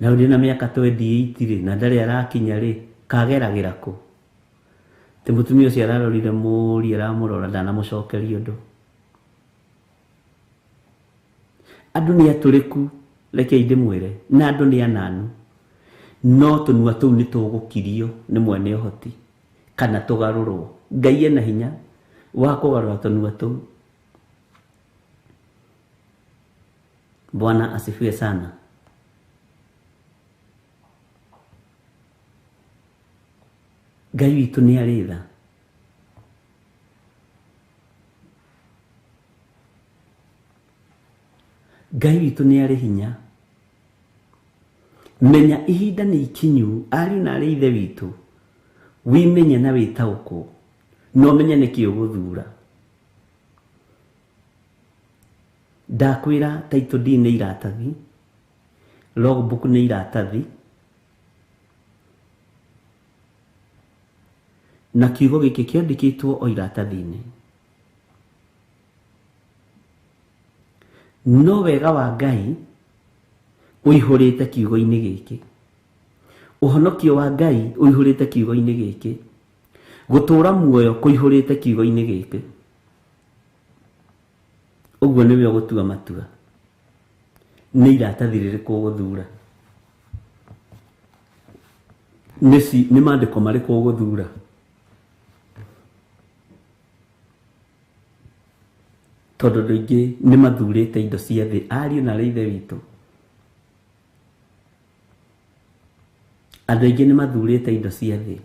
Speaker 3: na rĩu ndĩna mĩaka 28 rĩ, na ndarĩ arakinya rĩ, kageragĩra kũ? Ti mũtumia ũcio ararorire mũriũ, aramũrora, ndanamũcokeria ũndũ. Andũ nĩ atũrĩku, rekei ndĩmwĩre, na andũ nĩ ananu, no tũnua tũu nĩ tũgũkirio nĩ mwene ũhoti kana tũgarũrwo. Ngai ena hinya wa kũgarũra tũnua tũu. Bwana asifiwe sana. Ngai witũ nĩ arĩ tha. Ngai witũ nĩ arĩ hinya. Menya ihinda nĩ ikinyu, ariũ na arĩ ithe witũ, wĩmenye na wĩtaũkwo, na ũmenye nĩkĩ ũgũthura. Ndakwĩra title deed nĩ iratathi, logbook nĩ iratathi, na kiugo gĩkĩ kĩandĩkĩtwo o iratathi-inĩ. No wega wa Ngai ũihũrĩte kiugo-inĩ gĩkĩ, ũhonokio wa Ngai ũihũrĩte kiugo-inĩ gĩkĩ, gũtũũra muoyo kũihũrĩte kiugo-inĩ gĩkĩ. Ũguo nĩwe ũgũtua matua, nĩ iratathi rĩrĩkũ ũgũthura, nĩ maandĩko marĩkũ ũgũthura. Tondũ andũ aingĩ nĩ mathurĩte indo cia thĩ, ariũ na arĩ ithe witũ. Andũ aingĩ nĩ mathurĩte indo cia thĩ.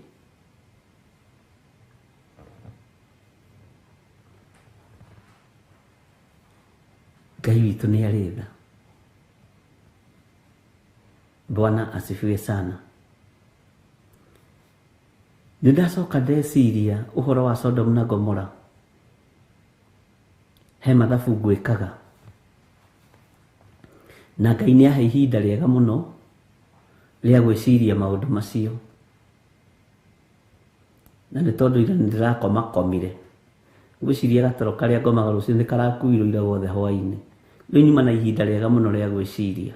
Speaker 3: Ngai witũ nĩ arĩ tha. Bwana asifiwe sana. Nĩ ndacoka ndeciria ũhoro wa Sodom na Gomora. He mathabu ngwĩkaga na Ngai nĩ ahe ihinda rĩega mũno rĩa gwĩciria maũndũ macio, na nĩ tondũ ira nĩndĩrakomakomire ngwĩciria gatoro karĩa ngomaga rũciũ nĩ karakuirwo ira wothe hwainĩ. Rĩu nyuma na ihinda rĩega mũno rĩa gwĩciria.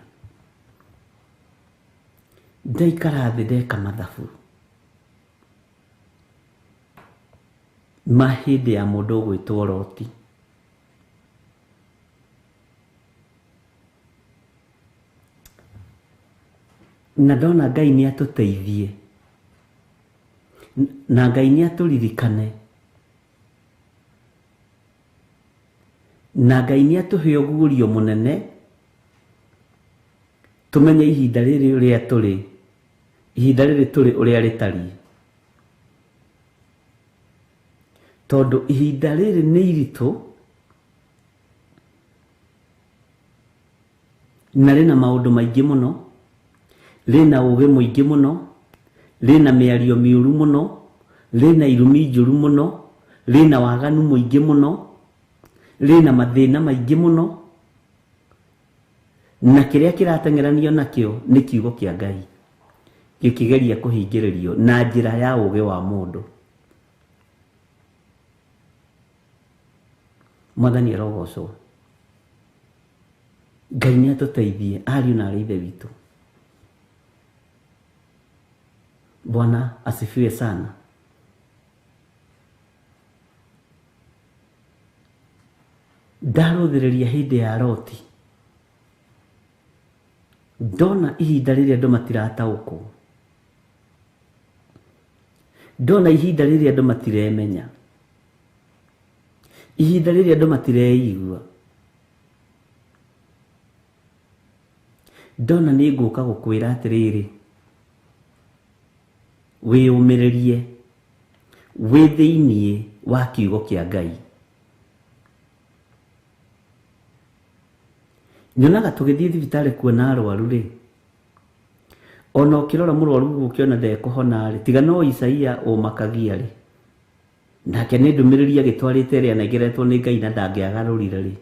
Speaker 3: Ndaikara thĩ ndeka mathabu ma hĩndĩ ya mũndũ ũgwĩtwo Loti. Na ndona Ngai nĩ atũteithie na Ngai nĩ atũririkane na Ngai nĩ atũhe ũguũrio mũnene tũmenye ihinda rĩrĩ ũrĩa tũrĩ, ihinda rĩrĩ tũrĩ ũrĩa rĩtariĩ, tondũ ihinda rĩrĩ nĩ iritũ na rĩna maũndũ maingĩ mũno, rĩna ũgĩ mũingĩ mũno, rĩna mĩario mĩũru mũno, rĩna irumi njũru mũno, rĩna waganu mũingĩ mũno, rĩna mathĩna maingĩ mũno, na kĩrĩa kĩrateng'eranio nakĩo nĩ kiugo kĩa Ngai gĩkĩgeria kũhingĩrĩrio na njĩra ya ũgĩ wa mũndũ. Mwathani arogocwo. Ngai nĩ atũteithie ariũ na arĩ ithe witũ. Bwana asifiwe sana. Ndarũthĩrĩria hĩndĩ ya Loti, ndona ihinda rĩrĩa andũ matirataũkwo, ndona ihinda rĩrĩa andũ matiremenya, ihinda rĩrĩa andũ matireigua, ndona nĩ ngũka gũkwĩra atĩrĩrĩ, wĩyũmĩrĩrie wĩ thĩiniĩ wa kiugo kĩa Ngai. Nyonaga tũgĩthiĩ thibitarĩ kuona arwaru rĩ, ona ũkĩrora mũrwaru ũguo ũkĩona ndekũhona rĩ, tiga no Isaia ũmakagia rĩ, nake nĩ ndũmĩrĩri agĩtwarĩte ĩrĩa anengeretwo nĩ Ngai na ndangĩagarũrire rĩ,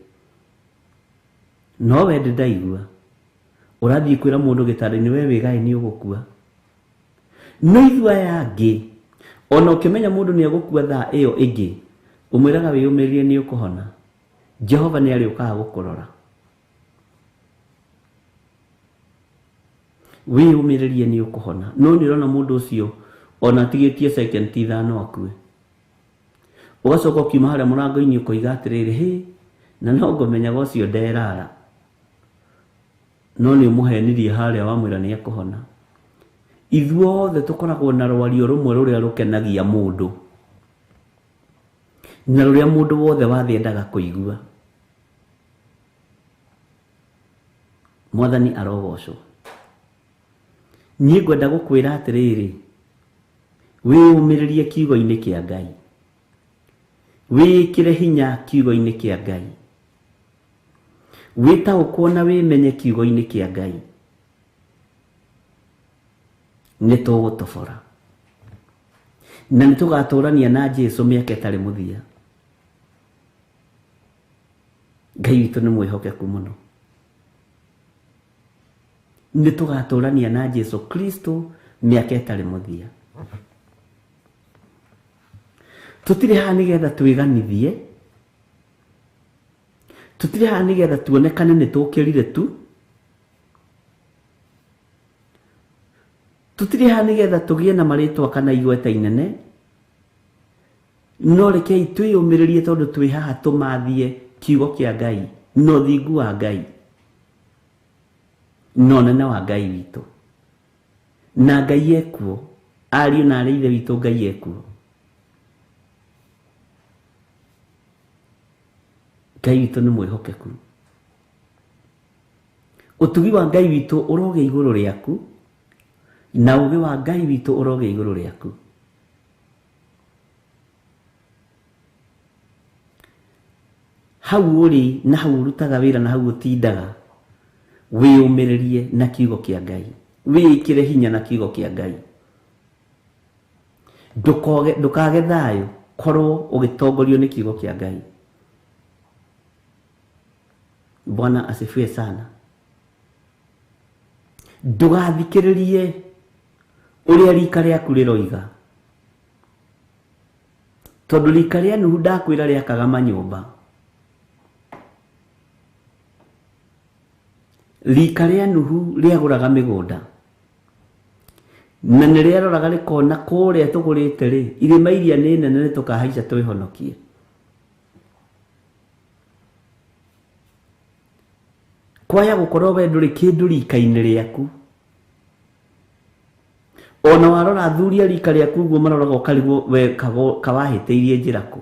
Speaker 3: no we ndĩ ndaigua ũrathiĩ kwĩra mũndũ gĩtanda-inĩ, we wĩgaĩ nĩ ũgũkua. No ithuĩ aya angĩ ona ũkĩmenya mũndũ nĩ egũkua thaa ĩyo ĩngĩ, ũmwĩraga wĩyũmĩrĩrie nĩ ũkũhona. Jehova nĩ arĩũkaga gũkũrora. Wĩyũmĩrĩrie nĩ ũkũhona. No nĩ ũrona mũndũ ũcio ona atigĩtie second ithano akue, ũgacoka ũkiuma harĩa mũrango-inĩ ũkoiga atĩrĩrĩ, hĩ, na no ngũmenyaga ũcio nderara, no nĩ ũmũhenirie harĩa wamwĩra nĩ ekũhona. Ithuothe tũkoragwo na rwario rũmwe rũrĩa rũkenagia mũndũ na rũrĩa mũndũ wothe wa thĩ endaga kũigua. Mwathani arogocwo. Niĩ ngwenda gũkwĩra atĩrĩrĩ, wĩyũmĩrĩrie kiugo-inĩ kĩa Ngai, wĩĩkĩre hinya kiugo-inĩ kĩa Ngai, wĩtaũkwo na wĩmenye kiugo-inĩ kĩa Ngai, nĩ tũgũtobora na nĩ tũgatũrania na Jesũ mĩaka ĩtarĩ mũthia. Ngai witũ nĩ mwĩhokeku mũno. Nĩ tũgatũrania na Jesũ Kristo mĩaka ĩtarĩ mũthia. Tũtirĩ haha nĩgetha twĩganithie, tũtirĩ haha nĩgetha tuonekane nĩ tũkĩrire tu, tũtirĩ haha nĩgetha tũgĩe na marĩtwa kana igweta inene, no rekei twĩyũmĩrĩrie tondũ twĩ haha tũmathie kiugo kĩa Ngai na ũthingu wa Ngai na ũnene wa Ngai witũ. Na Ngai ekuo, ariũ na arĩ ithe witũ, Ngai ekuo. Ngai witũ nĩ mwĩhokeku. Ũtugi wa Ngai witũ ũrogĩa igũrũ rĩaku, na ũgĩ wa Ngai witũ ũrogĩa igũrũ rĩaku. Hau ũrĩ na hau ũrutaga wĩra na hau ũtindaga, wĩyũmĩrĩrie na kiugo kĩa Ngai, wĩĩkĩre hinya na kiugo kĩa Ngai. Ndũkage thayũ, korwo ũgĩtongorio nĩ kiugo kĩa Ngai. Bwana asifiwe sana. Ndũgathikĩrĩrie ũrĩa rika rĩaku rĩroiga, tondũ rika rĩa Nuhu ndakwĩra rĩakaga manyũmba. Rika rĩa Nuhu rĩagũraga mĩgũnda, na nĩ rĩaroraga rĩkona kũrĩa tũgũrĩte rĩ, irĩma iria nĩ nene, nĩ tũkahaica twĩhonokie. Kwaya gũkorwo we ndũrĩ kĩndũ rika-inĩ rĩaku, ona warora athuri a rika rĩaku ũguo maroraga ũkarigwo we kawahĩtĩirie njĩra kũ.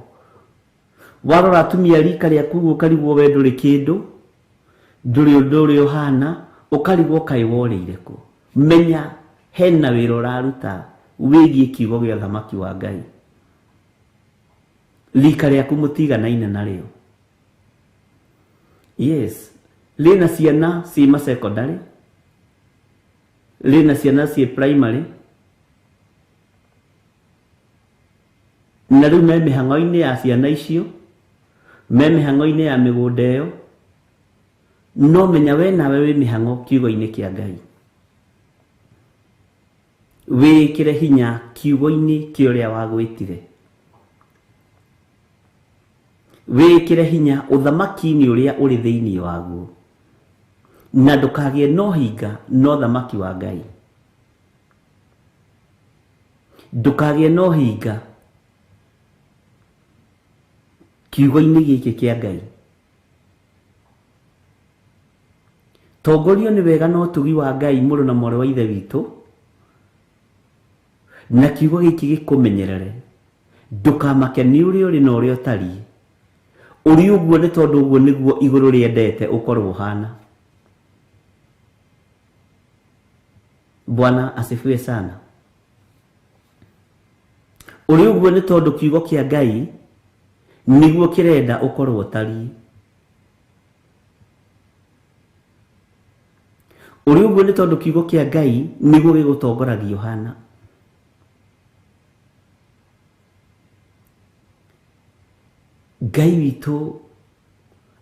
Speaker 3: Warora atumia a rika rĩaku ũguo ũkarigwo we ndũrĩ kĩndũ, ndũrĩ ũndũ ũrĩa ũhana, ũkarigwo kaĩ worĩire kũ. Menya hena wĩra ũraruta wĩgiĩ kiugo gĩa ũthamaki wa Ngai. Rika rĩaku mũtiganaine narĩo. Yes, rĩna ciana ciĩ ma secondary, rĩna ciana ciĩ primary, na rĩu me mĩhang'o-inĩ ya ciana icio, me mĩhang'o-inĩ ya mĩgũnda ĩyo. No menya we nawe wĩ mĩhang'o kiugo-inĩ kĩa Ngai. Wĩkĩre hinya kiugo-inĩ kĩa ũrĩa wagwĩtire. Wĩkĩre hinya ũthamaki-inĩ ũrĩa ũrĩ thĩinĩ waguo, na ndũkagĩe na ũhinga na ũthamaki wa Ngai. Ndũkagĩe na ũhinga kiugo-inĩ gĩkĩ kĩa Ngai. Tongorio nĩ wega na ũtugi wa Ngai, mũrũ na mwarĩ wa Ithe witũ, na kiugo gĩkĩ gĩkũmenyerere. Ndũkamake nĩ ũrĩa ũrĩ na ũrĩa ũtariĩ. Ũrĩ ũguo nĩ tondũ ũguo nĩguo igũrũ rĩendete ũkorwo ũhana. Bwana asifiwe sana. Ũrĩ ũguo nĩ tondũ kiugo kĩa Ngai nĩguo kĩrenda ũkorwo ũtariĩ. Ũrĩ ũguo nĩ tondũ kiugo kĩa Ngai nĩguo gĩgũtongoragia ũhana. Ngai witũ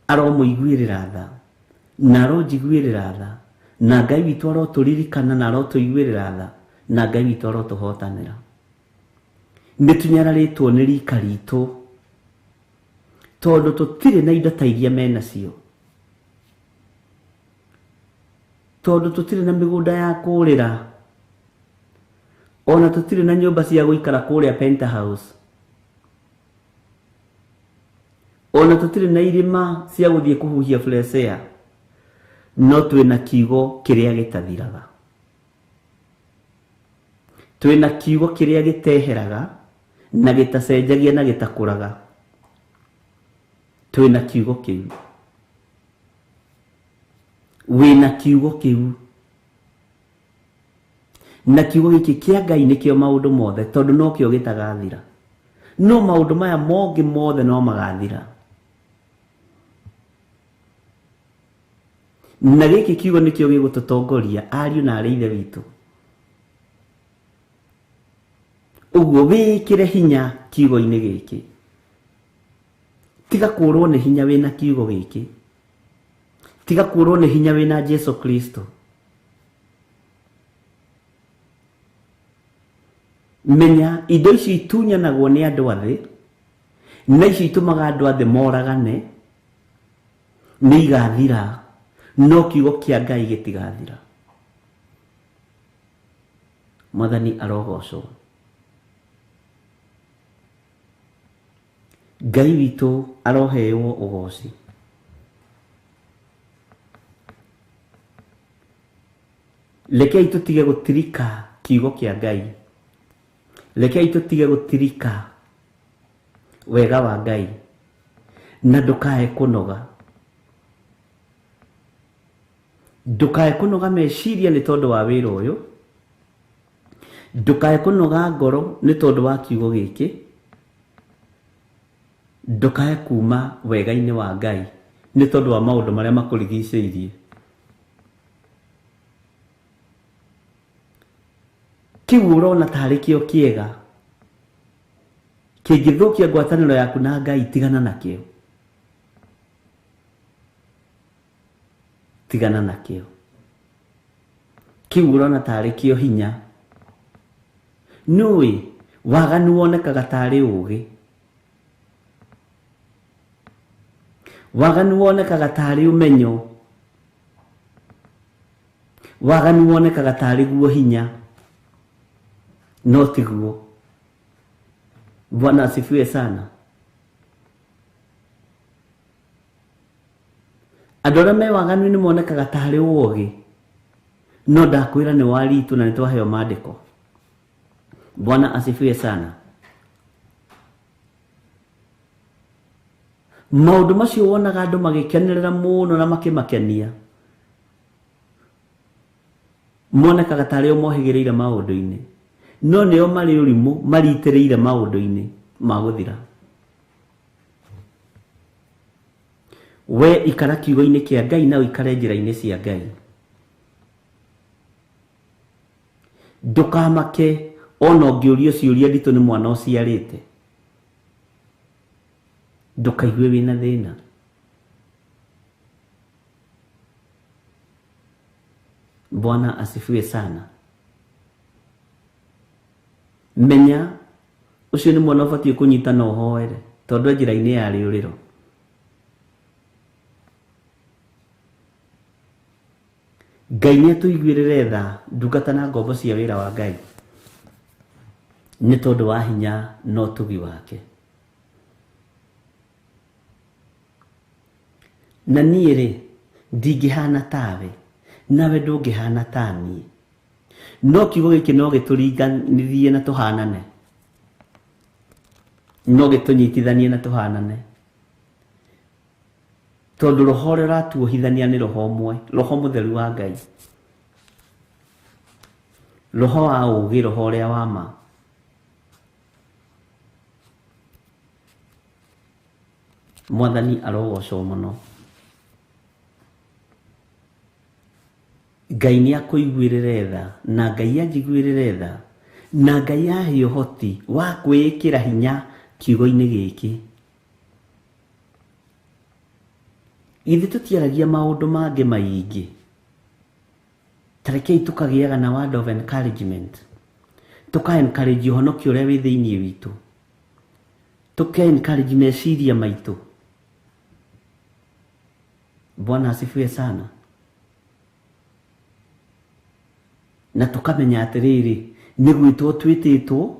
Speaker 3: aromũiguĩrĩra tha, na aronjiguĩrĩra tha, na Ngai witũ arotũririkana na arotũiguĩrĩra tha, na Ngai witũ arotũhotanĩra. Nĩ tũnyararĩtwo nĩ rika ritũ, tondũ tũtirĩ na indo ta iria menacio, tondũ tũtirĩ na mĩgũnda ya kũrĩra, ona tũtirĩ na nyũmba cia gũikara kũrĩa penthouse, ona tũtirĩ na irĩma cia gũthiĩ kũhuhia fresh air, no twĩna kiugo kĩrĩa gĩtathiraga, twĩna kiugo kĩrĩa gĩteheraga na gĩtacenjagia na gĩtakũraga. Twĩna kiugo kĩu. Wĩna kiugo kĩu, na kiugo gĩkĩ kĩa Ngai nĩkĩo maũndũ mothe, tondũ nokĩo gĩtagathira. No maũndũ maya mongĩ mothe no magathira. Na gĩkĩ kiugo nĩkĩo gĩgũtũtongoria ariũ na arĩ Ithe witũ. Ũguo wĩkĩre hinya kiugo-inĩ gĩkĩ. Tiga kũrwo nĩ hinya wĩna kiugo gĩkĩ. Tiga kũrwo nĩ hinya wĩna Jesu Kristo. Menya indo ici itunyanagwo nĩ andũ a thĩ, na ici itũmaga andũ a thĩ moragane, nĩ igathira, no kiugo kĩa Ngai gĩtigathira. Mwathani arogocwo. Ngai witũ aroheo ũgoci. Rekei tũtige gũtirika kiugo kĩa Ngai. Rekei tũtige gũtirika wega wa Ngai, na ndũkae kũnoga. Ndũkae kũnoga meciria nĩ tondũ wa wĩra ũyũ, ndũkae kũnoga ngoro nĩ tondũ wa kiugo gĩkĩ, Ndũkae kuma wega-inĩ wa Ngai nĩ tondũ wa maũndũ marĩa makũrigicĩirie. Kĩu ũrona tarĩ kĩo kĩega kĩngĩthũkia ngwatanĩro yaku na Ngai, tigana nakĩo, tigana nakĩo. Kĩu ũrona tarĩ kĩo hinya, nĩũĩ waganu wonekaga tarĩ ũũgĩ, waganu wonekaga tarĩ ũmenyo, waganu wonekaga tarĩ guo hinya, no tiguo. Bwana asifiwe sana. Andũ arĩa me waganu-inĩ monekaga tarĩ ũũgĩ, no ndakwĩra nĩ waritũ na nĩ twaheo maandĩko. Bwana asifiwe sana. Maũndũ macio wonaga andũ magĩkenerera mũno na makĩmakenia, monekaga tarĩ o mohĩgĩrĩire maũndũ-inĩ, no nĩo marĩ ũrimũ maritĩrĩire maũndũ-inĩ ma gũthira. We ikara kiugo-inĩ kĩa Ngai na ũikare njĩra-inĩ cia Ngai. Ndũkamake ona ũngĩũrio ciũria nditũ nĩ mwana ũciarĩte, ndũkaigue wĩna thĩna. Bwana asifiwe sana. Menya ũcio nĩ mwana ũbatiĩ kũnyita na ũhoere, tondũ njĩra-inĩ ya rĩũrĩro. Ngai nĩ atũiguĩrĩre tha, ndungata na ngombo cia wĩra wa Ngai, nĩ tondũ wa hinya na ũtugi wake. Na niĩ rĩ, ndingĩhana tawe, nawe ndũngĩhana ta niĩ, no kiugo gĩkĩ no gĩtũringanithie na tũhanane, no gĩtũnyitithanie na tũhanane, tondũ roho ũrĩa ũratuohithania nĩ roho ũmwe, roho mũtheru wa Ngai, roho wa ũũgĩ, roho ũrĩa wa ma. Mwathani arogocwo mũno. Ngai nĩ akũiguĩrĩre tha, na Ngai anjiguĩrĩre tha, na Ngai ahe ũhoti wa kwĩĩkĩra hinya kiugo-inĩ gĩkĩ. Ithuĩ tũtiaragia maũndũ mangĩ maingĩ, ta rekei tũkagĩaga na word of encouragement, tũka encourage ũhonokio ũrĩa wĩ thĩinĩ witũ, tũka encourage meciria maitũ. Bwana asifiwe sana. Na tũkamenya atĩrĩrĩ, nĩ gwĩtwo twĩtĩtwo,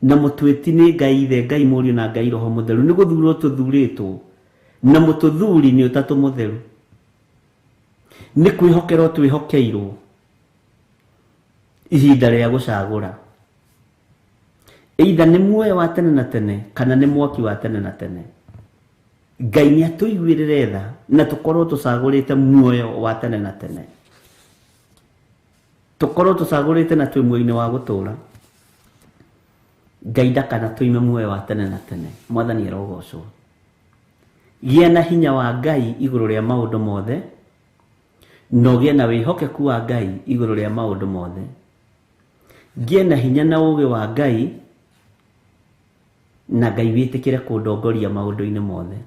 Speaker 3: na mũtwĩti nĩ Ngai Ithe, Ngai Mũriũ na Ngai Roho Mũtheru, nĩ gũthurwo tũthurĩtwo, na mũtũthuri nĩ Ũtatũ Mũtheru, nĩ kwĩhokerwo twĩhokeirwo ihinda rĩa gũcagũra, either nĩ muoyo wa tene na tene kana nĩ mwaki wa tene na tene. Ngai nĩ atũiguĩrĩre tha na tũkorwo tũcagũrĩte muoyo wa tene na tene, tũkorwo tũcagũrĩte na twĩ muoyo-inĩ wa gũtũũra. Ngai ndakana tũime muoyo wa tene na tene. Mwathani arogocwo. Gĩa na hinya wa Ngai igũrũ rĩa maũndũ mothe, na ũgĩe na wĩhokeku wa Ngai igũrũ rĩa maũndũ mothe. Ngĩe na hinya na ũũgĩ wa Ngai, na Ngai wĩtĩkĩre kũndongoria maũndũ-inĩ mothe,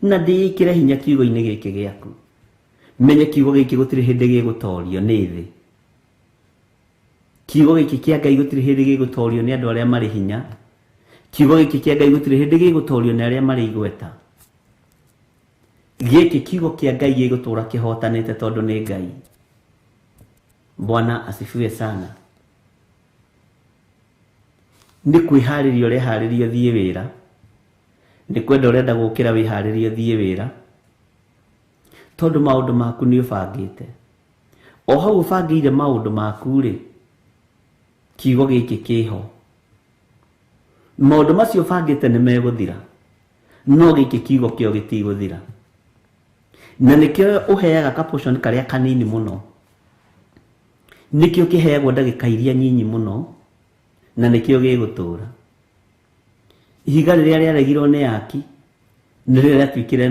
Speaker 3: na ndĩĩkĩre hinya kiugo-inĩ gĩkĩ gĩaku. Menye kiugo gĩkĩ gũtirĩ hĩndĩ gĩgũtorio nĩ thĩ. Kiugo gĩkĩ kĩa Ngai gũtirĩ hĩndĩ gĩgũtorio nĩ andũ arĩa marĩ hinya. Kiugo gĩkĩ kĩa Ngai gũtirĩ hĩndĩ gĩgũtorio nĩ arĩa marĩ igweta. Gĩkĩ kiugo kĩa Ngai gĩgũtũũra kĩhotanĩte tondũ nĩ Ngai. Bwana asifiwe sana. Nĩ kwĩharĩria ũreharĩria ũthiĩ wĩra, nĩ kwenda ũrenda gũkĩra wĩharĩrie ũthiĩ wĩra, tondũ maũndũ maku nĩ ũbangĩte. O hau ũbangĩire maũndũ maku rĩ, kiugo gĩkĩ kĩho. Maũndũ macio ũbangĩte nĩ megũthira, no gĩkĩ kiugo kĩo gĩtigũthira. Na nĩkĩo ũheaga ka portion karĩa kanini mũno, nĩkĩo kĩheagwo ndagĩka iria nyinyi mũno, na nĩkĩo gĩgũtũũra. Ihiga rĩrĩa rĩaregirwo nĩ aki, Nĩrĩo rĩatuĩkire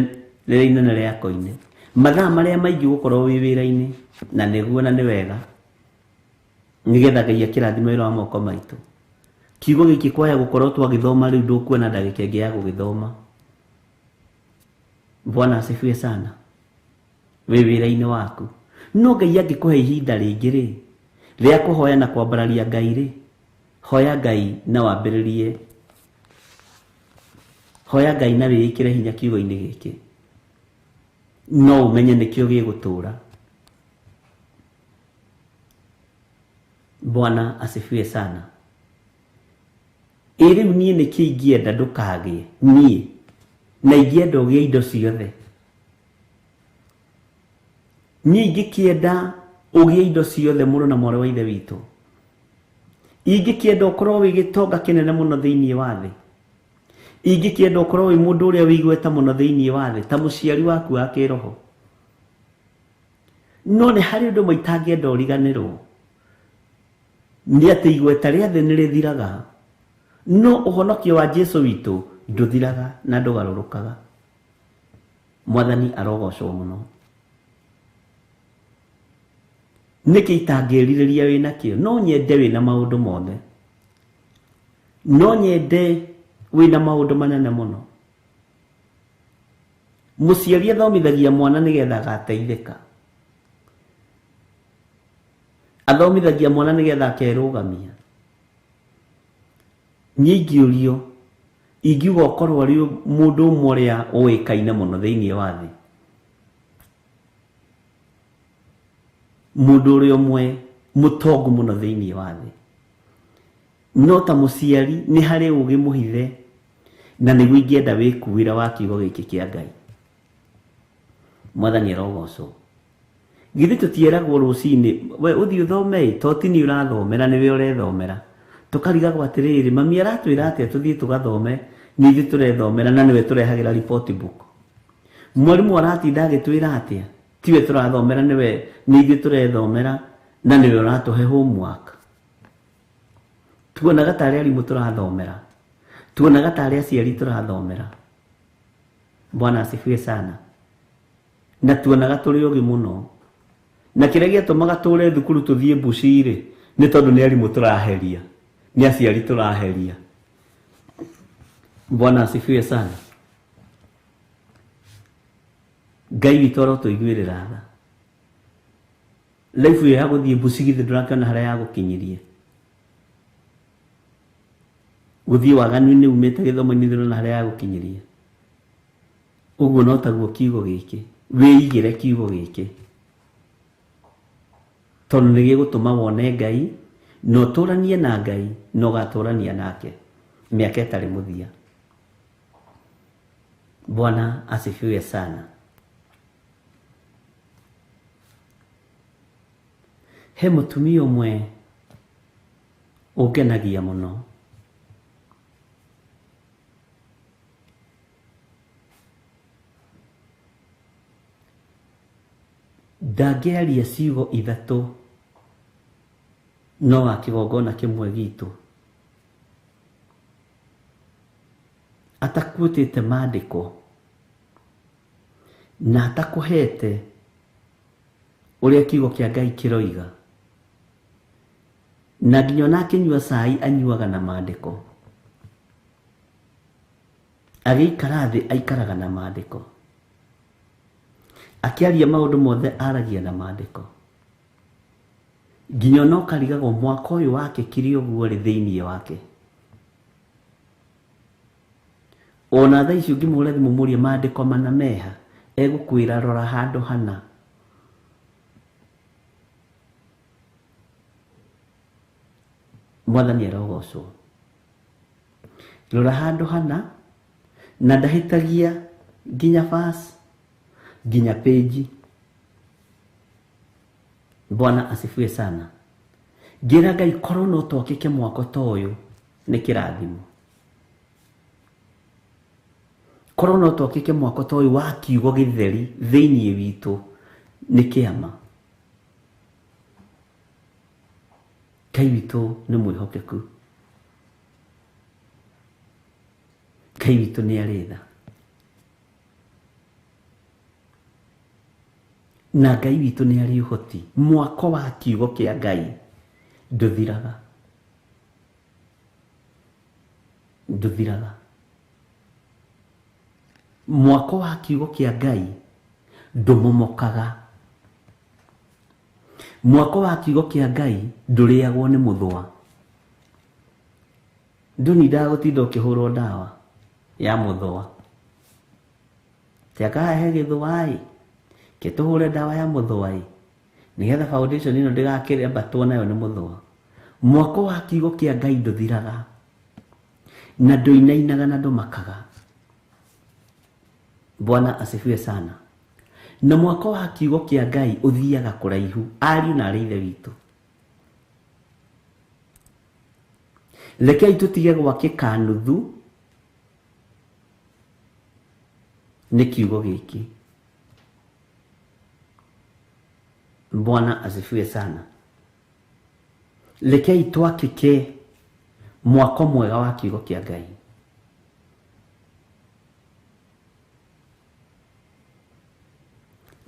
Speaker 3: rĩrĩa inene rĩa koine. Mathaa marĩa maingĩ gũkorwo wĩ wĩra-inĩ, na nĩguo na nĩ wega, nĩgetha Ngai akĩrathime wĩra wa moko maitũ. Kiugo gĩkĩ kwaya gũkorwo twagĩthoma rĩu ndũkuona ndagĩka ĩngĩ ya gũgĩthoma. Bwana asifiwe sana. Wĩ wĩra-inĩ waku. No Ngai angĩkũhe ihinda rĩngĩ rĩ, rĩa kũhoya na kwambararia Ngai rĩ, hoya Ngai na wambĩrĩrie. Hoya Ngai na wĩĩkĩre hinya kiugo-inĩ gĩkĩ. No ũmenye nĩkĩo gĩgũtũra. Bwana asifiwe sana. Ĩ rĩu niĩ nĩkĩ ingĩenda ndũkagĩe niĩ, na ingĩenda ũgĩe indo ciothe. Niĩ ingĩkĩenda ũgĩe indo ciothe mũrũ na mwarĩ wa ithe witũ. Ingĩkĩenda ũkorwo wĩ gĩtonga kĩnene mũno thĩinĩ wa thĩ. Ingĩkĩenda ũkorwo wĩ mũndũ ũrĩa wĩ igweta mũno thĩinĩ wa thĩ, ta mũciari waku wa kĩroho. No nĩ harĩ ũndũ ũmwe itangĩenda ũriganĩrwo, nĩ atĩ igweta rĩa thĩ nĩ rĩthiraga, no ũhonokio wa Jesũ witũ ndũthiraga na ndũgarũrũkaga. Mwathani arogocwo mũno. Nĩkĩ itangĩrirĩria wĩnakĩo? No nyende wĩna maũndũ mothe. No nyende wĩna maũndũ manene mũno. Mũciari athomithagia mwana nĩgetha agateithĩka. Athomithagia mwana nĩgetha akerũgamia. Niĩ ingĩũrio, ingiuga ũkorwo arĩ mũndũ ũmwe ũrĩa ũĩkaine mũno thĩinĩ wa thĩ. Mũndũ ũrĩa ũmwe mũtongu mũno thĩinĩ wa thĩ. No ta mũciari nĩ harĩ ũgĩ mũhithe, na nĩguo ingĩenda wĩkuĩra wa kiugo gĩkĩ kĩa Ngai. Mwathani arogocwo. Githĩ tũtieragwo rũcinĩ, we ũthiĩ ũthome ĩ, to ti niĩ ũrathomera, nĩwe ũrethomera. Tũkarigagwo atĩrĩrĩ, mami aratwĩra atĩa tũthiĩ tũgathome, nĩ ithuĩ tũrethomera na nĩwe tũrehagĩra report book. Mwarimũ aratinda agĩtwĩra atĩa, tiwe tũrathomera, nĩwe, nĩ ithuĩ tũrethomera na nĩwe ũratũhe homework. Tuonaga tarĩ arimũ tũrathomera, tuonaga tarĩ aciari tũrathomera. Bwana asifiwe sana. Na tuonaga tũrĩ ũgĩ mũno. Na kĩrĩa gĩatũmaga tũre thukuru tũthiĩ mbuci rĩ, nĩ tondũ nĩ arimũ tũraheria, nĩ aciari tũraheria. Bwana asifiwe sana. Ngai witũ arotũiguĩrĩra tha. Life ĩyo ya gũthiĩ mbuci githĩ ndũrakĩona harĩa yagũkinyirie. Gũthiĩ waganu-inĩ umĩte gĩthomo-inĩ ndũrona harĩa yagũkinyirie. Ũguo no taguo kiugo gĩkĩ, wĩigĩre kiugo gĩkĩ, tondũ nĩ gĩgũtũma wone Ngai, na ũtũranie na Ngai, na ũgatũrania nake mĩaka ĩtarĩ mũthia. Bwana asifiwe sana. He mũtumia ũmwe ũngenagia mũno. Ndangĩaria ciugo ithatũ no wa kĩgongona kĩmwe gitũ atakuĩtĩte maandĩko na atakũhete ũrĩa kiugo kĩa Ngai kĩroiga, na nginya ona akĩnyua cai anyuaga na maandĩko, agĩikara thĩ aikaraga na maandĩko, akĩaria maũndũ mothe aragia na maandĩko, nginya ona ũkarigagwo mwaka ũyũ wake kiri ũguo rĩ thĩinĩ wake. Ona thaa ici ũngĩmũhũrĩra thimũ mũrie maandĩko mana meha, egũkwĩra rora handũ hana. Mwathani arogocwo. Rora handũ hana, na ndahĩtagia nginya verse, nginya page. Bwana asifiwe sana. Ngĩra Ngai korwo no twakĩke mwako ta ũyũ nĩ kĩrathimo. Korwo no twakĩke mwako ta ũyũ wa kiugo gĩtheri thĩinĩ witũ nĩ kĩama. Ngai witũ nĩ mwĩhokeku. Ngai witũ nĩ arĩ tha. Na Ngai witũ nĩ arĩ ũhoti. Mwako wa kiugo kĩa Ngai ndũthiraga. Ndũthiraga. Mwako wa kiugo kĩa Ngai ndũmomokaga. Mwako wa kiugo kĩa Ngai ndũrĩagwo nĩ mũthũa. Ndũnindaga gũtinda ũkĩhũrwo ndawa ya mũthũa. Tiakahe gĩthũa ĩ, kĩtũhũre ndawa ya mũthũa ĩ, nĩgetha foundation ĩno ndĩgakĩambatwo nayo nĩ mũthũa. Mwako wa kiugo kĩa Ngai ndũthiraga na ndũinainaga na ndũmakaga. Bwana asifiwe sana. Na mwako wa kiugo kĩa Ngai ũthiaga kũraihu, ariũ na arĩ ithe witũ. Rekei tũtige gwakĩka nuthu nĩ kiugo gĩkĩ. Bwana asifiwe sana. Rekei twakĩke mwako mwega wa kiugo kĩa Ngai.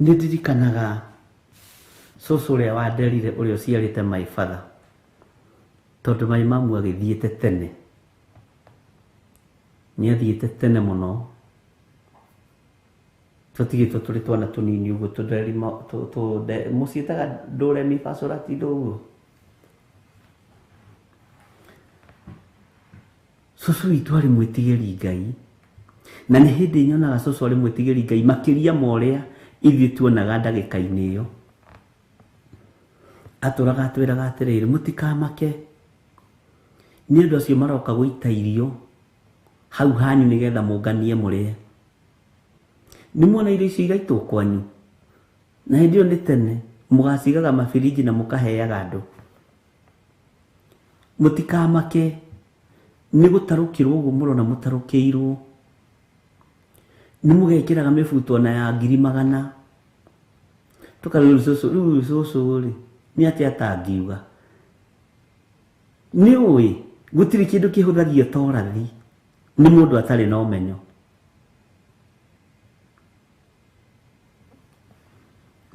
Speaker 3: Nĩ ndirikanaga cũcũ ũrĩa wanderire ũrĩa ũciarĩte my father, tondũ my mamu agĩthiĩte tene. Nĩ athiĩte tene mũno. Tũtigĩtwo tũrĩ twana tũnini ũguo, mũciĩtaga ndũremi bacorati ũguo. Cũcũ witũ arĩ mwĩtigĩri Ngai, na nĩ hĩndĩ nyonaga cũcũ arĩ mwĩtigĩri Ngai makĩria ma ũrĩa ithuĩ tuonaga ndagĩka-inĩ ĩyo. Atũraga atwĩraga atĩrĩrĩ, mũtikamake nĩ ũndũ acio maroka gũita irio hau hanyu nĩgetha mũnganie mũrĩe. Nĩ muona irio icio igaitwo kwanyu, na hĩndĩ ĩyo nĩ tene mũgacigaga mabirinji na mũkaheaga andũ. Mũtikamake nĩ gũtarũkĩrwo ũguo mũrona mũtarũkĩirwo. Nĩ mũgekĩraga mĩbuto ona ya 100,000. Tũkarĩu cũcũ, rĩu cũcũ rĩ, nĩ atĩa atangiuga? Nĩ ũĩ gũtirĩ kĩndũ kĩhũthagio ta ũrathi nĩ mũndũ atarĩ na ũmenyo.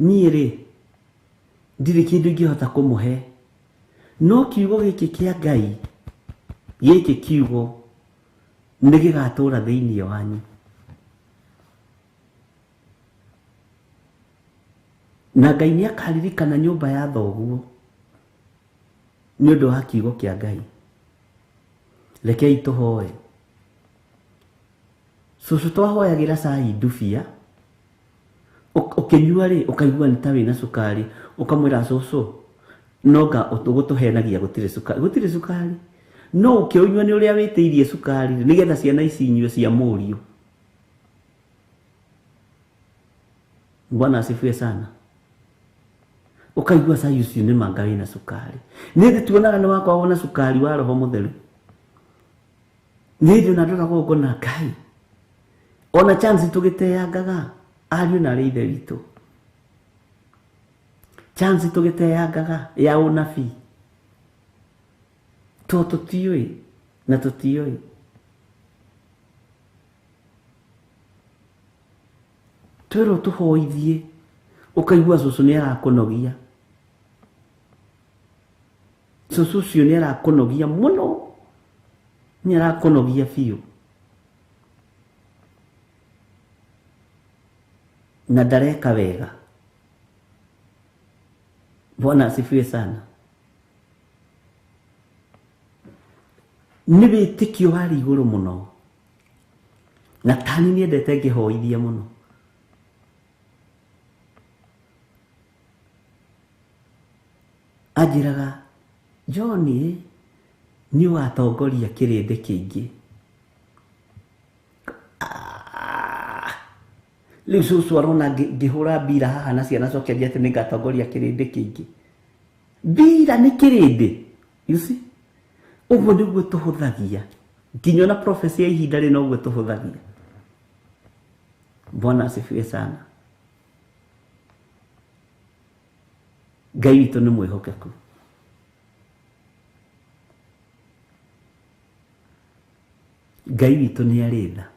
Speaker 3: Niĩ rĩ, ndirĩ kĩndũ ingĩhota kũmũhe, no kiugo gĩkĩ kĩa Ngai, gĩkĩ kiugo nĩ gĩgatũra thĩinĩ wanyu. Na Ngai nĩ akaririkana nyũmba ya thoguo nĩ ũndũ wa kiugo kĩa Ngai. Rekei tũhoe. Cũcũ twahoyagĩra cai ndubia, ũkĩnyua rĩ, ũkaigua nĩ ta wĩna cukari, ũkamwĩra cũcũ no nga ũgũtũhenagia gũtirĩ cukari, gũtirĩ cukari. No ũkĩũnyua nĩ ũrĩa wĩtĩirie cukari nĩgetha ciana ici inyue cia mũriũ. Bwana asifiwe sana. Ũkaigua cai ũcio nĩ manga wĩna cukari. Nĩ thĩ tuonaga nĩ wakoragwo na cukari wa Roho Mũtheru. Nĩ hĩndĩ ona ndoragwo ngona Ngai. Ona chance tũgĩteangaga ariũ na arĩ ithe witũ. Chance tũgĩteangaga ya ũnabii. To tũtiũĩ na tũtiũĩ. Twĩrwo tũhoithie, ũkaigua cũcũ nĩ arakũnogia. Cũcũ ũcio nĩ arakũnogia mũno, nĩ arakũnogia biũ. Na ndareka wega. Bwana asifiwe sana. Nĩ wĩtĩkio warĩ igũrũ mũno. Na tani nĩendete ngĩhoithia mũno. Anjĩraga, John nĩ ũgatongoria kĩrĩndĩ kĩingĩ. Rĩu cũcũ arona ngĩhũra mbira haha na ciana coke anjĩre atĩ nĩngatongoria kĩrĩndĩ kĩingĩ. Mbira nĩ kĩrĩndĩ. You see? Ũguo nĩguo tũhũthagia. Nginya ona prophecy ya ihinda rĩ noguo tũhũthagia. Bwana asifiwe sana. Ngai witũ nĩ mwĩhokeku. Ngai witũ nĩ arĩ tha.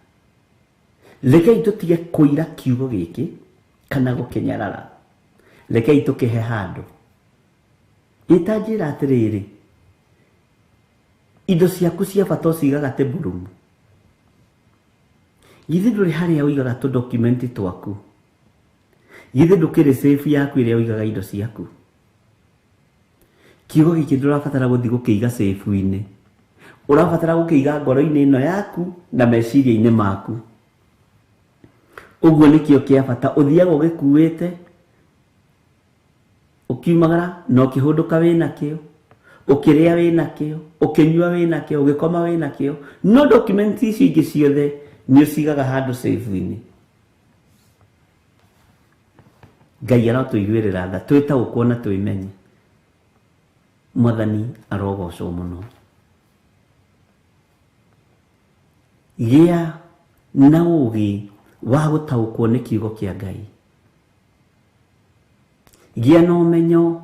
Speaker 3: Rekei tũtige kũira kiugo gĩkĩ kana gũkĩnyarara. Rekei tũkĩhe handũ. Ĩtanjĩra atĩrĩrĩ, indo ciaku cia bata ũcigaga table. Githĩ ndũrĩ harĩa ũigaga tũ document twaku? Githĩ ndũkĩrĩ safe yaku ĩrĩa ũigaga indo ciaku? Kiugo gĩkĩ ndũrabatara gũthiĩ gũkĩiga safe-inĩ, ũrabatara gũkĩiga ngoro-inĩ ĩno yaku na meciria-inĩ maku. Ũguo nĩkĩo kĩa bata, ũthiaga ũgĩkuĩte ũkiumagara na ũkĩhũndũka wĩnakĩo, ũkĩrĩa wĩnakĩo, ũkĩnyua wĩnakĩo, ũgĩkoma wĩnakĩo, no document icio ingĩ ciothe nĩ ũcigaga handũ safe-inĩ. Ngai arotũiguĩrĩra tha, twĩtaũkwo na twĩmenye. Mwathani arogocwo mũno. Gĩa na ũũgĩ wa gũtaũkwo nĩ kiugo kĩa Ngai. Gĩa na ũmenyo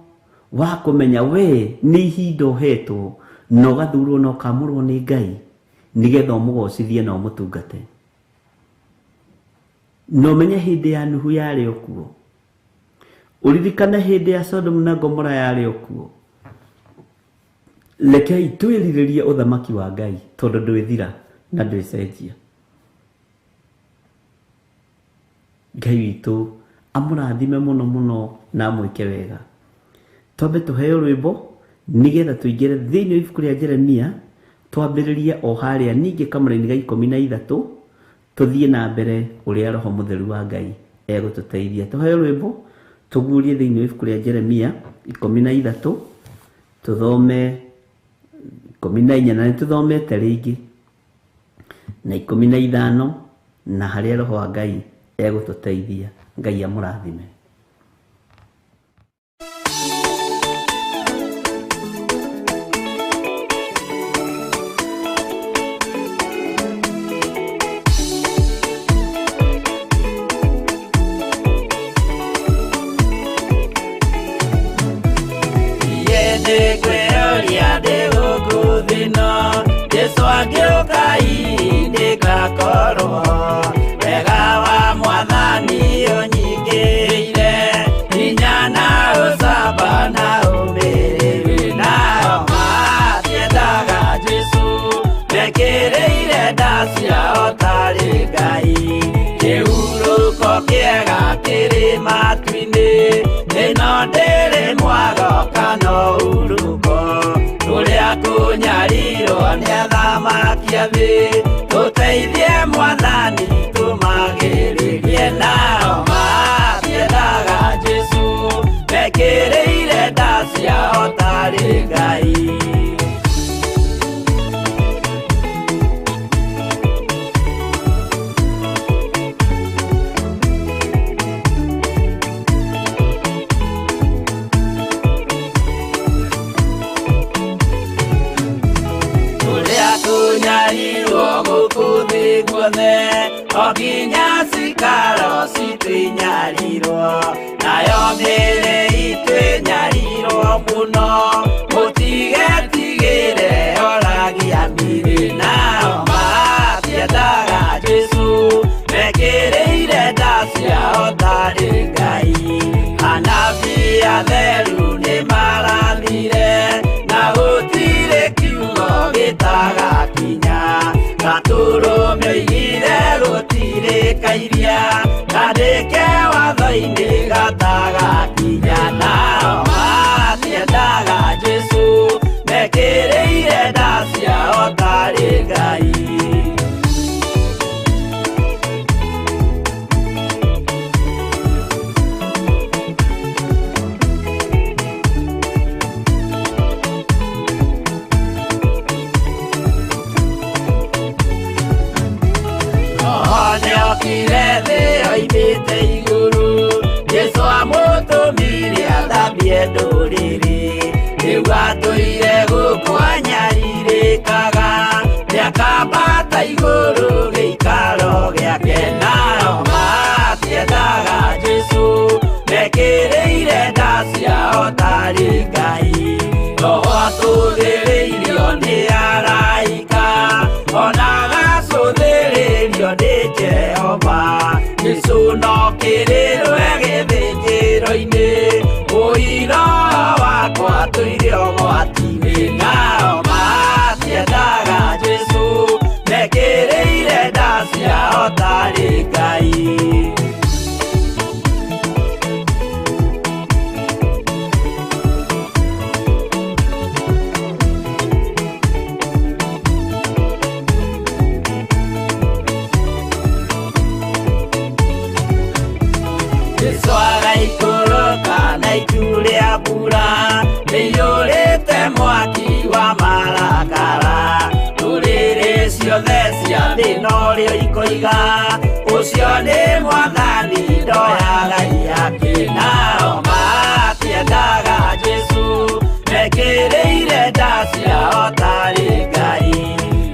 Speaker 3: wa kũmenya we nĩ ihinda ũhetwo na ũgathurwo na ũkamũrwo nĩ Ngai nĩgetha ũmũgocithie na ũmũtungate. Na ũmenye hĩndĩ ya Nuhu yarĩ o kuo, ũririkane hĩndĩ ya Sodom na Gomora yarĩ o kuo. Rekei twĩrirĩrie ũthamaki wa Ngai tondũ ndwĩthira na ndwĩcenjia. Ngai witũ amũrathime mũno mũno na amwĩke wega. Twambe tũheo rwĩmbo nĩgetha tũingĩre thĩinĩ wa ibuku rĩa Jeremia, twambĩrĩrie o harĩa ningĩ kamũraini ga 13, tũthiĩ na mbere ũrĩa Roho Mũtheru wa Ngai egũtũteithia. Tũheo rwĩmbo tũguũrie thĩinĩ wa ibuku rĩa Jeremia 13, tũthome 14 na nĩtũthomete rĩngĩ na 15, na harĩa Roho wa Ngai egũtũteithia. Ngai amũrathime.
Speaker 5: Jesu angĩũka ndĩgakorwo wega wa Mwathani ũnyingĩrĩire, hinya na ũcamba na ũmĩrĩru. Nao matiendaga Jesu mekĩrĩire nda ciao tarĩ Ngai. Kĩhurũko kĩega kĩrĩ matu-inĩ, ĩno ndĩrĩ mwago kana ũhurũko. Kũrĩa kũnyarirwo nĩ athamaki a thĩ, tũteithie Mwathani tũmagĩrĩrie. Nao matiendaga Jesu mekĩrĩire nda ciao tarĩ Ngai. O nginya cikaro citũ inyarirwo, nayo mĩĩrĩ itũ ĩnyarirwo mũno. Mũtigetigĩre oragia mĩĩrĩ. Nao matiendaga Jesu mekĩrĩire nda ciao tarĩ Ngai. Anabii atheru nĩmarathire, na gũtirĩ kiugo gĩtagakinya. Gatũrũme oigire gũtirĩ kairia, kandĩke watho-inĩ gatagakinya. Nao matiendaga Jesu mekĩrĩire nda ciao tarĩ Ngai. Nĩokire thĩ oimĩte igũrũ, Jesu amũtũmire athambie ndũrĩrĩ. Rĩu atũire gũkũ anyarirĩkaga, nĩakambata igũrũ gĩikaro gĩake. Nao matiendaga Jesu mekĩrĩire nda ciao tarĩ Ngai. Roho atũthĩrĩirio nĩ araika, ona agacũthĩrĩrio nĩ Jehova. Jesu no kĩrĩrwe gĩthĩnjĩro-inĩ, Atũire ũgwati-inĩ nao matiendaga Jesũ mekĩrĩire nda ciao tarĩ Ngai. Jesu agaikũrũka na itu rĩa mbura rĩiyũrĩte mwaki wa marakara. Ndũrĩrĩ ciothe cia thĩ norĩo ikoiga ũcio nĩ Mwathani ndoyaga ihaki. Nao matiendaga Jesũ mekĩrĩire nda ciao tarĩ Ngai.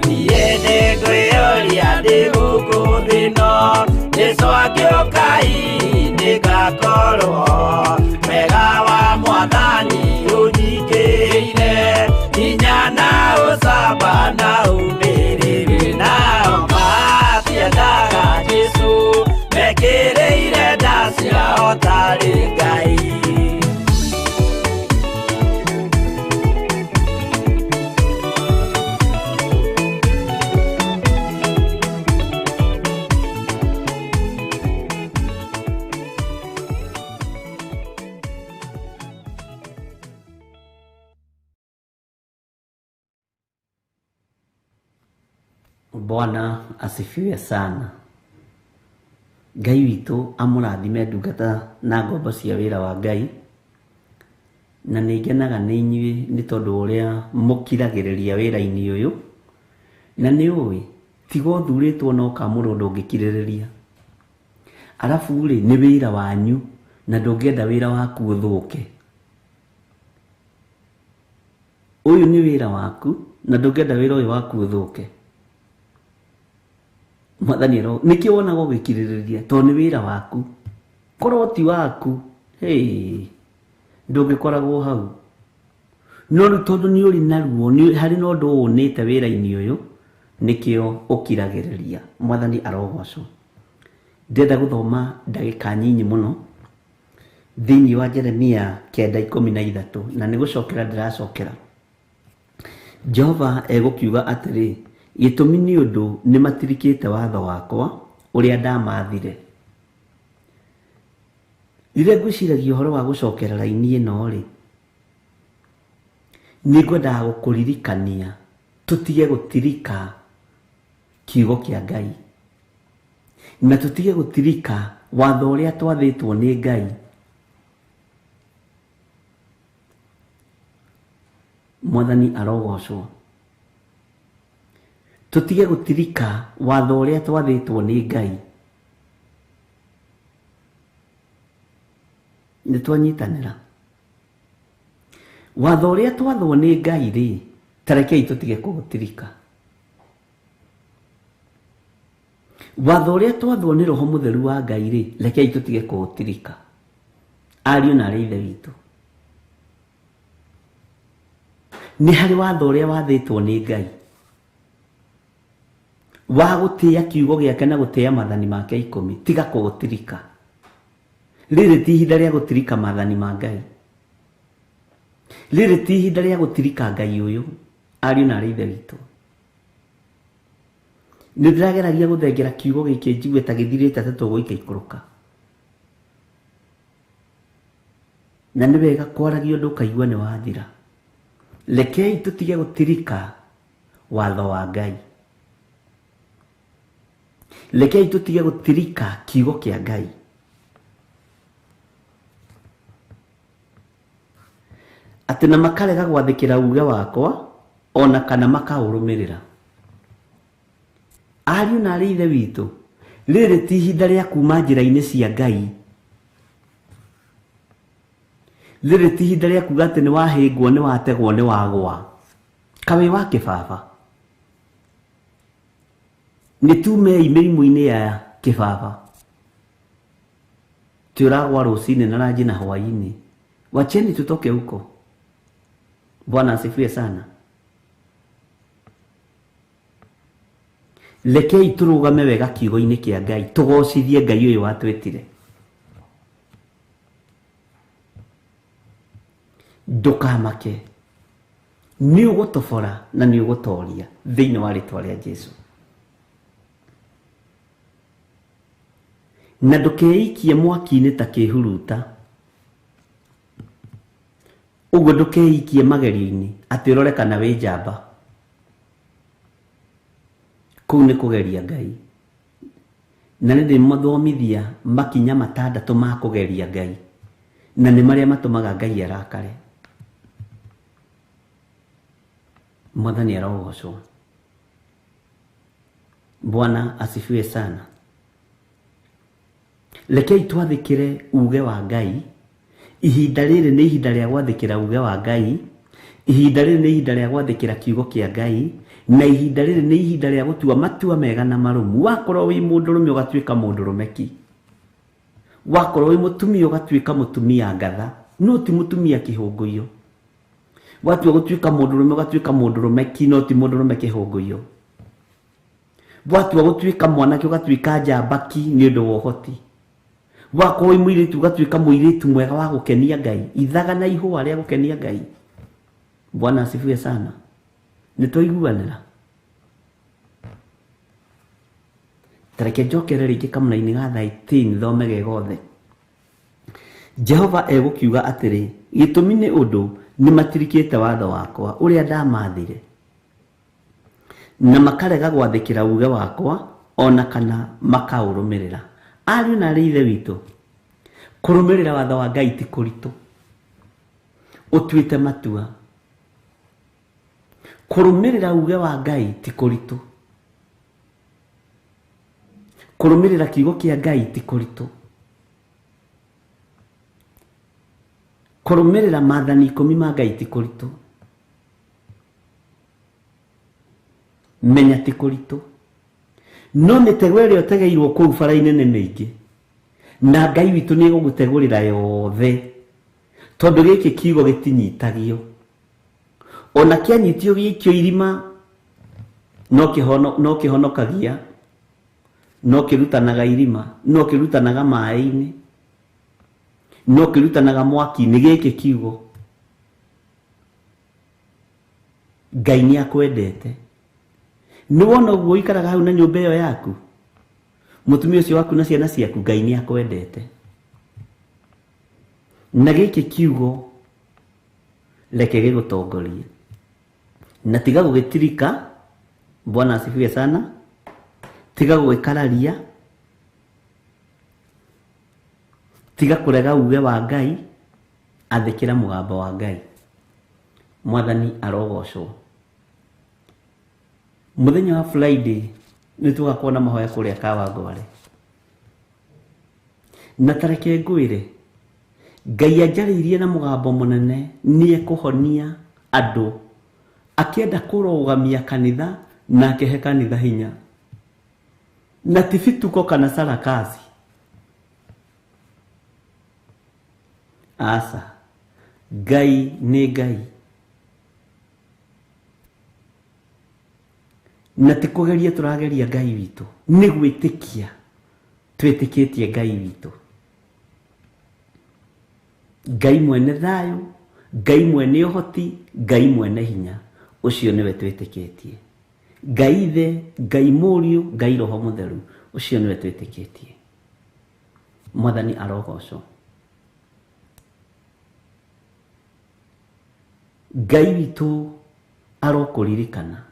Speaker 5: Niĩ nĩngwĩyũria ndĩ gũkũ thĩ ĩno Jesũ angĩũka hihi nĩngakorwo wega wa Mwathani ũnyingĩrĩire hinya na ũcamba na ũmĩrĩru. Nao matiendaga Jesũ mekĩrĩire nda ciao tarĩ Ngai.
Speaker 3: Bwana asifiwe sana. Ngai witũ amũrathime ndungata na ngombo cia wĩra wa Ngai. Na nĩ ngenaga nĩ inyuĩ nĩ tondũ ũrĩa mũkiragĩrĩria wĩra-inĩ ũyũ. Na nĩ ũĩ tiga ũthurĩtwo na ũkamũrwo ndũngĩkirĩrĩria. Arabu rĩ nĩ wĩra wanyu na ndũngĩenda wĩra waku ũthũke. Ũyũ nĩ wĩra waku na ndũngĩenda wĩra ũyũ waku ũthũke. Mwathani ero nĩkĩo wonaga ũgĩkirĩrĩria tondũ nĩ wĩra waku. Korwo ti waku hey, ndũngĩkoragwo hau. No rĩu tondũ nĩ ũrĩ na ruo harĩ na ũndũ wonete wĩra-inĩ ũyũ nĩkĩo ũkiragĩrĩria. Mwathani arogocwo. Ndĩrenda gũthoma ndagĩka nyinyi mũno thĩinĩ wa Jeremia 9:13 na nĩ gũcokera ndĩracokera. Jehova egũkiuga atĩrĩ, gĩtũmi nĩ ũndũ nĩ matirikĩte watho wakwa ũrĩa ndamathire. Rĩrĩa ngwĩciragia ũhoro wa gũcokera raini ĩno rĩ, nĩ ngwendaga gũkũririkania tũtige gũtirika kiugo kĩa Ngai na tũtige gũtirika watho ũrĩa twathĩtwo nĩ Ngai. Mwathani arogocwo. Tũtige gũtirika watho ũrĩa twathĩtwo nĩ Ngai. Nĩ twanyitanĩra. Watho ũrĩa twathwo nĩ Ngai rĩ, ta rekei tũtige kũũtirika. Watho ũrĩa twathwo nĩ Roho Mũtheru wa Ngai rĩ, rekei tũtige kũũtirika. Ariũ na arĩ Ithe witũ, nĩ harĩ watho ũrĩa wathĩtwo nĩ Ngai wa gũtĩĩa kiugo gĩake na gũtĩĩa maathani make 10. Tiga kũũtirika. Rĩrĩ ti ihinda rĩa gũtirika maathani ma Ngai. Rĩrĩ ti ihinda rĩa gũtirika Ngai ũyũ. Ariũ na arĩ Ithe witũ, nĩ ndĩrageragia gũthengera kiugo gĩkĩ njigue ta gĩthirĩte ta tũgũikaikũrũka. Na nĩ wega kwaragia ũndũ ũkaigua nĩ wathira. Rekei tũtige gũtirika watho wa Ngai. Rekei tũtige gũtirika kiugo kĩa Ngai. Atĩ na makarega gwathĩkĩra uge wakwa ona kana makaũrũmĩrĩra. Ariũ na arĩ Ithe witũ, rĩrĩ ti ihinda rĩa kuma njĩra-inĩ cia Ngai. Rĩrĩ ti ihinda rĩa kuga atĩ nĩ wahĩngwo, nĩ wategwo, nĩ wagwa. Kawĩ wa kĩbaba. Nĩ tumei mĩrimũ-inĩ ya kĩbaba. Ti ũragwa rũcinĩ na ranji na hwaĩ-inĩ. Wacheni tutoke huko. Bwana asifiwe sana. Rekei tũrũgame wega kiugo-inĩ kĩa Ngai, tũgocithie Ngai ũyũ watwĩtire. Ndũkamake, nĩ ũgũtobora na nĩ ũgũtoria thĩinĩ wa rĩtwa rĩa Jesu. Na ndũkeikie mwaki-inĩ ta kĩhuruta, ũguo ndũkeikie magerio-inĩ atĩ ũrore kana wĩ njamba. Kũu nĩ kũgeria Ngai. Na nĩ ndĩmathomithia makinya matandatũ ma kũgeria Ngai, na nĩ marĩa matũmaga Ngai arakare. Mwathani arogocwo. Bwana asifiwe sana. Rekei twathĩkĩre uge wa Ngai. Ihinda rĩrĩ nĩ ihinda rĩa gwathĩkĩra uge wa Ngai. Ihinda rĩrĩ nĩ ihinda rĩa gwathĩkĩra kiugo kĩa Ngai. Na ihinda rĩrĩ nĩ ihinda rĩa gũtua matua mega na marũmu. Wakorwo wĩ mũndũrũme ũgatuĩka mũndũrũme ki, wakorwo wĩ mũtumia ũgatuĩka mũtumia ngatha, no ti mũtumia kĩhũngũiyo. Watua gũtuĩka mũndũrũme ũgatuĩka mũndũrũme ki, no ti mũndũrũme kĩhũngũiyo. Watua gũtuĩka mwanake ũgatuĩka njamba ki nĩ ũndũ wa ũhoti. Wakorwo wĩ mũirĩtu ũgatuĩka mũirĩtu mwega wa gũkenia Ngai, ithaga na ihũa rĩa gũkenia Ngai. Bwana asifiwe sana. Nĩ twaiguanĩra? Tareke njokere rĩngĩ kamũraini ga 13 thome ge gothe. Jehova egũkiuga atĩrĩ, gĩtũmi nĩ ũndũ nĩ matirikĩte watho wakwa ũrĩa ndamathire, na makarega gwathĩkĩra uge wakwa ona kana makaũrũmĩrĩra. Ariũ na aarĩ ithe witũ, kũrũmĩrĩra watho wa Ngai ti kũritũ. Ũtuĩte matua. Kũrũmĩrĩra uge wa Ngai ti kũritũ. Kũrũmĩrĩra kiugo kĩa Ngai ti kũritũ. Kũrũmĩrĩra maathani 10 ma Ngai ti kũritũ. Menya ti kũritũ. No mĩtego ĩrĩa ũtegeirwo kũu bara-inĩ nĩ mĩingĩ, na Ngai witũ nĩ egũgũtegũrĩra yothe, tondũ gĩkĩ kiugo gĩtinyitagio. Ona kĩanyitio gĩikio irima, no kĩhonokagia, no kĩrutanaga irima, no kĩrutanaga maĩ-inĩ, no kĩrutanaga mwaki-inĩ. Gĩkĩ kiugo Ngai nĩ akwendete. Nĩ wona ũguo ũikaraga hau na nyũmba ĩyo yaku, mũtumia ũcio waku na ciana ciaku, Ngai nĩ akwendete. Na gĩkĩ kiugo reke gĩgũtongorie, na tiga gũgĩtirika. Bwana asifiwe sana. Tiga gũgĩkararia, tiga kũrega uge wa Ngai, athĩkĩra mũgambo wa Ngai. Mwathani arogocwo. Mũthenya wa Friday nĩ tũgakorwo na mahoya kũrĩa Kawangware. Na tareke ngwĩre, Ngai anjarĩirie na mũgambo mũnene nĩ ekũhonia andũ, akĩenda kũrũgamia kanitha na akĩhe kanitha hinya, na ti bituko kana sarakasi. Aca, Ngai nĩ Ngai, na ti kũgeria tũrageria Ngai witũ, nĩ gwĩtĩkia twĩtĩkĩtie Ngai witũ. Ngai mwene thayũ, Ngai mwene ũhoti, Ngai mwene hinya, ũcio nĩwe twĩtĩkĩtie. Ngai Ithe, Ngai Mũriũ, Ngai Roho Mũtheru, ũcio nĩwe twĩtĩkĩtie. Mwathani arogocwo. Ngai witũ arokũririkana,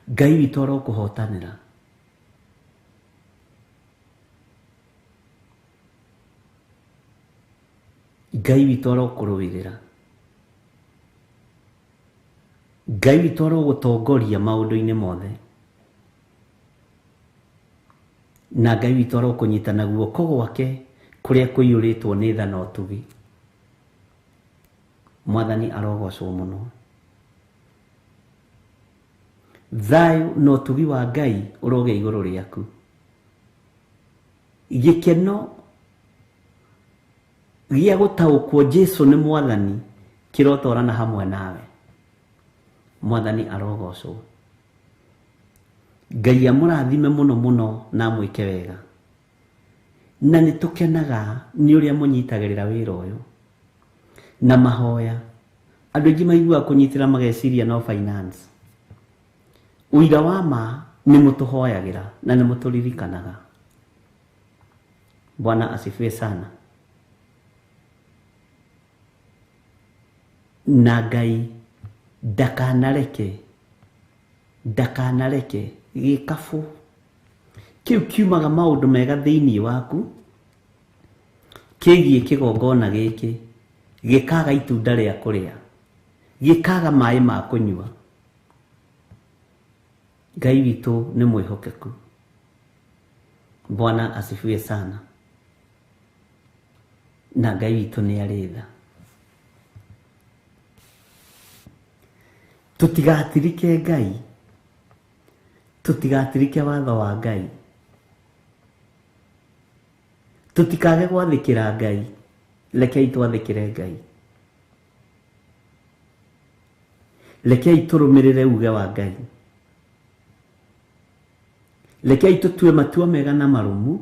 Speaker 3: Ngai witũ arokũhotanĩra. Ngai witũ arokũrũĩrĩra. Ngai witũ arogũtongoria maũndũ-inĩ mothe, na Ngai witũ arokũnyita na guoko gwake kũrĩa kũiyũrĩtwo nĩ tha na ũtugi. Mwathani arogocwo mũno. Thayũ na ũtugi wa Ngai ũrogĩa igũrũ rĩaku. Gĩkeno gĩa gũtaũkwo Jesu nĩ Mwathani kĩrotwarana hamwe nawe. Mwathani arogocwo. Ngai amũrathime mũno mũno na amwĩke wega. Na nĩ tũkenaga nĩ ũrĩa mũnyitagĩrĩra wĩra ũyũ na mahoya. Andũ aingĩ maiguaga kũnyitĩra mageciria no finance. Ũira wa ma nĩ mũtũhoyagĩra na nĩ mũtũririkanaga. Bwana asifiwe sana. Na Ngai ndakanareke gĩkabũ kĩu kiumaga maũndũ mega thĩinĩ waku kĩgiĩ kĩgongona gĩkĩ gĩkaga itunda rĩa kũrĩa, gĩkaga maĩ ma kũnyua. Ngai witũ nĩ mwĩhokeku. Bwana asifiwe sana. Na Ngai witũ nĩ arĩ tha. Tũtigatirike Ngai, tũtigatirike watho wa Ngai, tũtikage gwathĩkĩra Ngai. Rekei twathĩkĩre Ngai, rekei tũrũmĩrĩre uge wa Ngai, rekei tũtue matua mega na marũmu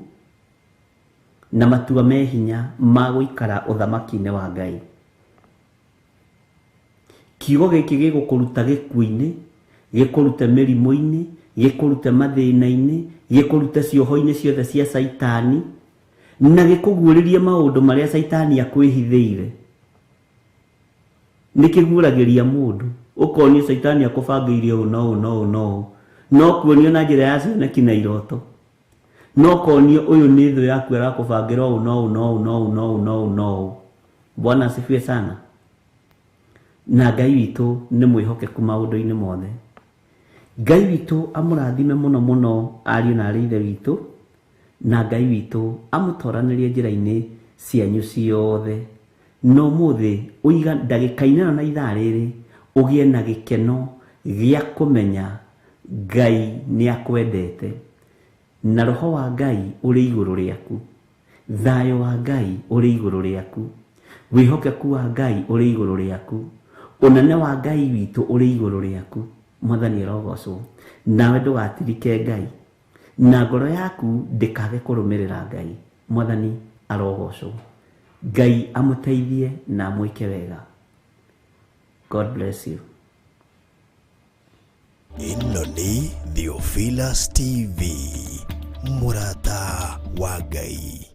Speaker 3: na matua me hinya ma gũikara ũthamaki-inĩ wa Ngai. Kiugo gĩkĩ gĩgũkũruta gĩkuũ-inĩ, gĩkũrute mĩrimũ-inĩ, gĩkũrute mathĩna-inĩ, gĩkũrute cioho-inĩ ciothe cia Caitani, na gĩkũguũrĩrie maũndũ marĩa Caitani akwĩhithĩire. Nĩ kĩguũragĩria mũndũ, ũkonio Caitani akũbangĩire ũũ na ũũ na ũũ na ũũ, no kuonio na njĩra ya cioneki na iroto, no konio ũyũ nĩ thũ yaku arakũbangĩra ũũ na ũũ na ũũ na ũũ na ũũ na ũũ na ũũ. Bwana asifiwe sana. Na Ngai witũ nĩ mwĩhokeku maũndũ-inĩ mothe. Ngai witũ amũrathime mũno mũno ariũ na arĩ ithe witũ, na Ngai witũ amũtoranĩrie njĩra-inĩ cianyu ciothe. Na ũmũthĩ ũiga ndagĩka-inĩ ĩno na ithaa rĩrĩ ũgĩe na gĩkeno gĩa kũmenya Ngai nĩ akwendete, na roho wa Ngai ũrĩ igũrũ rĩaku, thayũ wa Ngai ũrĩ igũrũ rĩaku, wĩhokeku wa Ngai ũrĩ igũrũ rĩaku, ũnene wa Ngai witũ ũrĩ igũrũ rĩaku. Mwathani arogocwo. Nawe ndũgatirike Ngai, na ngoro yaku ndĩkage kũrũmĩrĩra Ngai. Mwathani arogocwo. Ngai amũteithie na amwĩke wega. God bless you.
Speaker 2: Ĩno nĩ Theophilus TV, mũrata wa Ngai.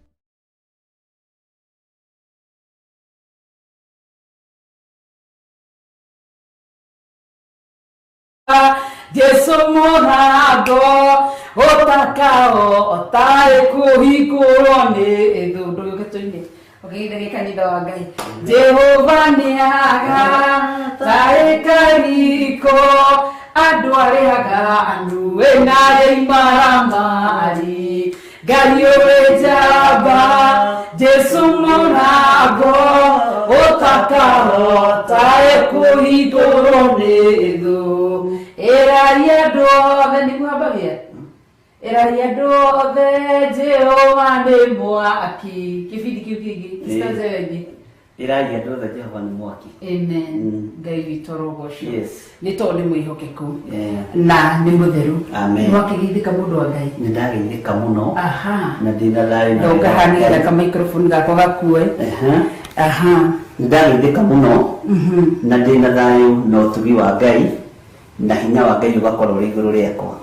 Speaker 6: Jesu mũrango ũtakao ũtarĩ kũhingũrwo nĩ thũ. Ndũgĩũke tũine ũkĩgeithania kanitha wa Ngai. Jehova nĩaga tarĩ kariko andũ arĩaga andũ ĩna imaramari. Ngai ũrĩ njamba, Jesu mũrango ũtakao ũtarĩ kũhingũrwo nĩ thũ. Ĩraria andũ othe, nĩguo hambagia. Ĩraria andũ othe, Jehova nĩ mwaki. Kĩbindi kĩu kĩngĩ, stanza ĩyo ĩngĩ.
Speaker 3: Ĩraria andũ othe, Jehova nĩ mwaki.
Speaker 6: Amen. Ngai witũ arogocwo.
Speaker 3: Yes.
Speaker 6: Nĩ tondũ nĩ mwĩhokeku
Speaker 3: Yeah.
Speaker 6: na nĩ mũtheru.
Speaker 3: Amen.
Speaker 6: Nĩ wakĩgeithĩka mũndũ wa Ngai.
Speaker 3: Nĩ ndageithĩka mũno.
Speaker 6: Aha.
Speaker 3: Na ndĩna thayũ na
Speaker 6: Ndonga
Speaker 3: wega wa
Speaker 6: haha nĩgetha
Speaker 3: Ngai.
Speaker 6: ka microphone gakwa gakue.
Speaker 3: Ehe.
Speaker 6: Aha.
Speaker 3: Nĩ ndageithĩka mũno na ndĩna thayũ na ũtugi wa Ngai na hinya wa Ngai ũgakorwo ũrĩ igũrũ rĩakwa,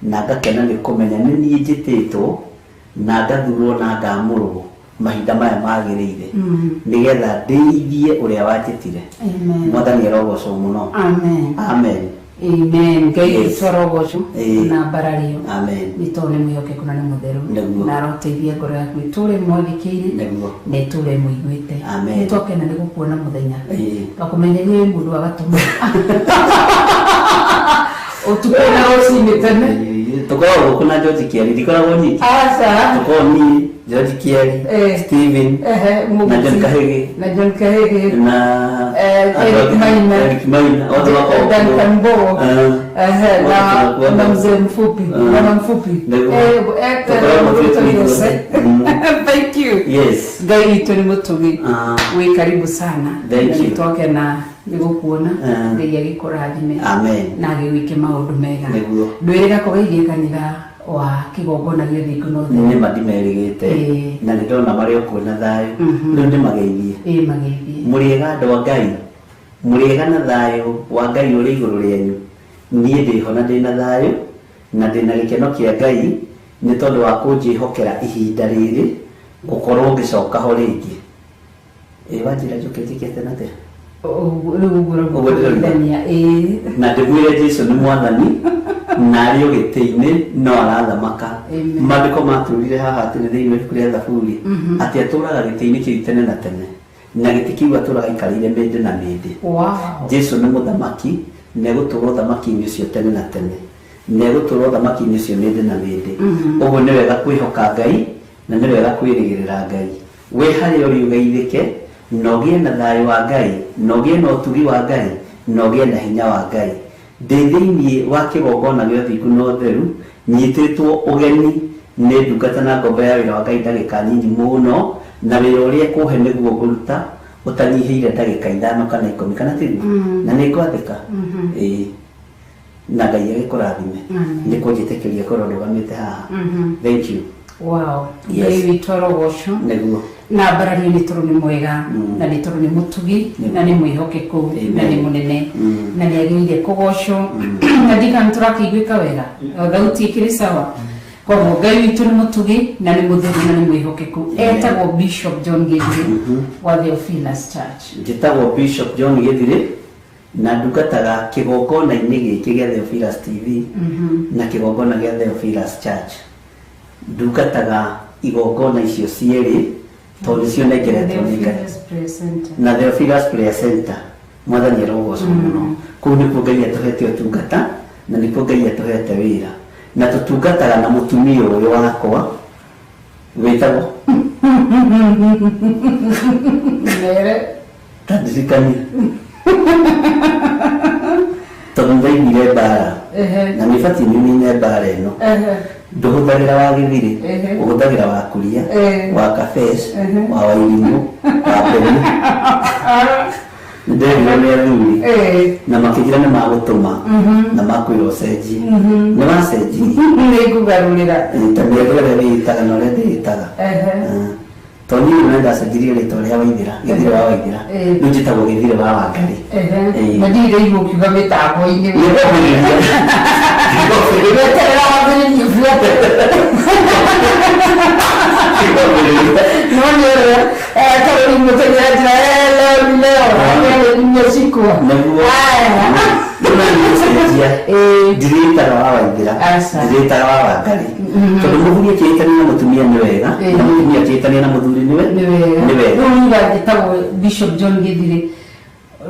Speaker 3: na ngakena nĩ kũmenya nĩ niĩ njĩtĩtwo na ngathurwo na ngamũrwo mahinda maya magĩrĩire nĩgetha ndĩithie ũrĩa wanjĩtire.
Speaker 6: Amen.
Speaker 3: Mwathani arogocwo mũno.
Speaker 6: Amen.
Speaker 3: Amen.
Speaker 6: Amen. Ngai
Speaker 3: Yes.
Speaker 6: witũ arogocwo
Speaker 3: Ĩĩ.
Speaker 6: na mbarario.
Speaker 3: Amen.
Speaker 6: Nĩ tondũ nĩ mwĩhokeku na nĩ mũtheru.
Speaker 3: Nĩguo.
Speaker 6: Na aroteithia ngoro yaku ĩtũũre mwathĩkĩire
Speaker 3: Nĩguo.
Speaker 6: na ĩtũũre mũiguĩte.
Speaker 3: Amen.
Speaker 6: Nĩ twakena nĩ gũkuona mũthenya.
Speaker 3: Ĩĩ.
Speaker 6: Twakũmenyeria wĩ mũndũ wa gatũma. Ũtukũ na rũcinĩ tene.
Speaker 3: Ĩĩ, tũkoragwo gũkũ na George Kieri, ndikoragwo nyiki.
Speaker 6: Aca.
Speaker 3: Tũkoragwo niĩ, George Kieri,
Speaker 6: Eh.
Speaker 3: Steven,
Speaker 6: Ehe,
Speaker 3: na John
Speaker 6: Mũgũti.
Speaker 3: Kahĩgĩ.
Speaker 6: Na John Kahĩgĩ.
Speaker 3: Na
Speaker 6: Eric Maina.
Speaker 3: Eric Maina, othe makoragwo
Speaker 6: Duncan
Speaker 3: kuo.
Speaker 6: Mbogo.
Speaker 3: Eh.
Speaker 6: Ehe,
Speaker 3: Othe
Speaker 6: na
Speaker 3: tũkoragwo
Speaker 6: na mzee mfupi,
Speaker 3: Eh.
Speaker 6: mwana mfupi.
Speaker 3: Nĩguo.
Speaker 6: Eh, eh,
Speaker 3: Tũkoragwo
Speaker 6: eh,
Speaker 3: twĩ
Speaker 6: Ruto
Speaker 3: twĩ
Speaker 6: Jose. Thank you.
Speaker 3: Yes.
Speaker 6: Ngai witũ nĩ mũtugi.
Speaker 3: Ah.
Speaker 6: Wĩ karibu sana.
Speaker 3: Thank
Speaker 6: Na
Speaker 3: you.
Speaker 6: nĩ twakena nĩ gũkuona.
Speaker 3: Eh.
Speaker 6: Ngai agĩkũrathime.
Speaker 3: Amen.
Speaker 6: Na agĩgwĩke maũndũ mega.
Speaker 3: Nĩguo.
Speaker 6: Ndwĩrĩra kũgeithia kanitha wa kĩgongona gĩa Thingo na Ũtheru.
Speaker 3: Nĩ ma ndimerĩgĩte
Speaker 6: Ĩĩ.
Speaker 3: na nĩ ndona marĩ o kuo na thayũ.
Speaker 6: Mhm.
Speaker 3: Rĩu ndĩmageithie.
Speaker 6: Ĩĩ mageithie.
Speaker 3: Mũrĩega andũ a Ngai. Mũrĩega na thayũ wa Ngai ũrĩ igũrũ rĩanyu. Niĩ ndĩho na ndĩna thayũ na ndĩna gĩkeno kĩa Ngai nĩ tondũ wa kũnjĩhokera ihinda rĩrĩ gũkorwo ngĩcoka ho rĩngĩ. Ĩ wanjĩra njoke njĩke atĩa na atĩa?
Speaker 6: Rĩu ũguo
Speaker 3: Ũguo ndĩroiga.
Speaker 6: ũguo ĩĩ.
Speaker 3: Na ndĩmwĩre Jesu nĩ mwathani na arĩ o gĩtĩ-inĩ no arathamaka.
Speaker 6: Amen.
Speaker 3: Maandĩko matwĩrire haha atĩ nĩ thĩinĩ wa ibuku rĩa Thaburi atĩ atũraga gĩtĩ-inĩ kĩu tene na tene na gĩtĩ kĩu atũraga aikarĩire mĩndĩ na mĩndĩ.
Speaker 6: Wow.
Speaker 3: Jesu nĩ mũthamaki na egũtũra ũthamaki-inĩ ũcio tene na tene na egũtũra ũthamaki-inĩ ũcio mĩndĩ na mĩndĩ. Ũguo nĩ wega kwĩhoka Ngai na nĩ wega kwĩrĩgĩrĩra Ngai. Wĩ harĩa ũrĩ ũgeithĩke na ũgĩe na thayũ wa Ngai na ũgĩe na ũtugi wa Ngai na ũgĩe na hinya wa Ngai. Ndĩ thĩinĩ wa kĩgongona gĩa ũthingu na ũtheru nyitĩtwo ũgeni nĩ ndungata na ngombo ya wĩra wa Ngai ndagĩka nyinyi mũno na wĩra ũrĩa ekũhe nĩguo ngũruta ũtanyihĩire ndagĩka 5 kana 10 kana tiguo na nĩ ngwathĩka. Ĩĩ na Ngai agĩkũrathime nĩ kũnjĩtĩkĩria ngorwo ndũgamĩte haha. Thank you.
Speaker 6: Wow.
Speaker 3: Yes.
Speaker 6: Ngai witũ arogocwo.
Speaker 3: Nĩguo.
Speaker 6: Na mbarario nĩ tondũ nĩ mwega na nĩ tondũ nĩ mũtugi na nĩ mwĩhokeku na nĩ mũnene na nĩ agĩrĩire kũgocwo na ndikana tũrakĩiguĩka wega thauti ĩkĩrĩ sawa. Koguo Ngai witũ nĩ mũtugi na nĩ mũtheru na nĩ mwĩhokeku. Etagwo Bishop John Githiri wa Theophilus Church.
Speaker 3: Njĩtagwo Bishop John Githiri na ndungataga kĩgongona-inĩ gĩkĩ gĩa Theophilus TV na kĩgongona gĩa Theophilus Church. Ndungataga igongona icio cierĩ tondũ nĩcio nengeretwo nĩ Ngai.
Speaker 6: Theophilus Prayer Center.
Speaker 3: Na Theophilus Prayer Center. Mwathani arogocwo mũno. Kũu nĩkuo Ngai atũhete ũtungata na nĩkuo Ngai atũhete wĩra. Na tũtungataga na mũtumia ũyũ wakwa wĩtagwo
Speaker 6: Mere.
Speaker 3: tandirikania tondũ ndaiguire mbara na nĩ batiĩ nĩnine mbara ĩno. Ndũhũthagĩra wa Gĩthirĩ, ũhũthagĩra wa Kuria, wa Kabeci, wa Wairimũ, wa Mbeni. Nĩnderirwo nĩ athuri na makĩnjĩra nĩ magũtũma na makwĩra ũcenjie. Nĩ wacenjirie.
Speaker 6: Nĩngũgarũrĩra.
Speaker 3: Ta mĩaka ĩrĩa ndĩĩtaga na ũrĩa ndĩĩtaga. Tondũ niĩ nĩ ndacenjirie rĩtwa rĩa Waithĩra, Gĩthirĩ wa Waithĩra. Rĩu njĩtagwo Gĩthirĩ wa Wangari.
Speaker 6: Na ndirĩ ndaigua ũkiuga mĩtambo-inĩ.
Speaker 3: Nĩngwambĩrĩria.
Speaker 6: Weterera wambĩrĩrie buate. No nĩ ũrĩa Karoli mũteng'era njĩra leo ni leo leo nimeshikwa.
Speaker 3: Nĩguo. Rĩu na niĩ gũcenjia. Ndirĩtaga wa Waithĩra, ndirĩtaga wa Wangari. Tondũ mũthuri akĩhĩtania na mũtumia nĩ wega, na mũtumia akĩhĩtania na mũthuri nĩ wega. Nĩ wega.
Speaker 6: Rĩu uga njĩtagwo Bishop John Githiri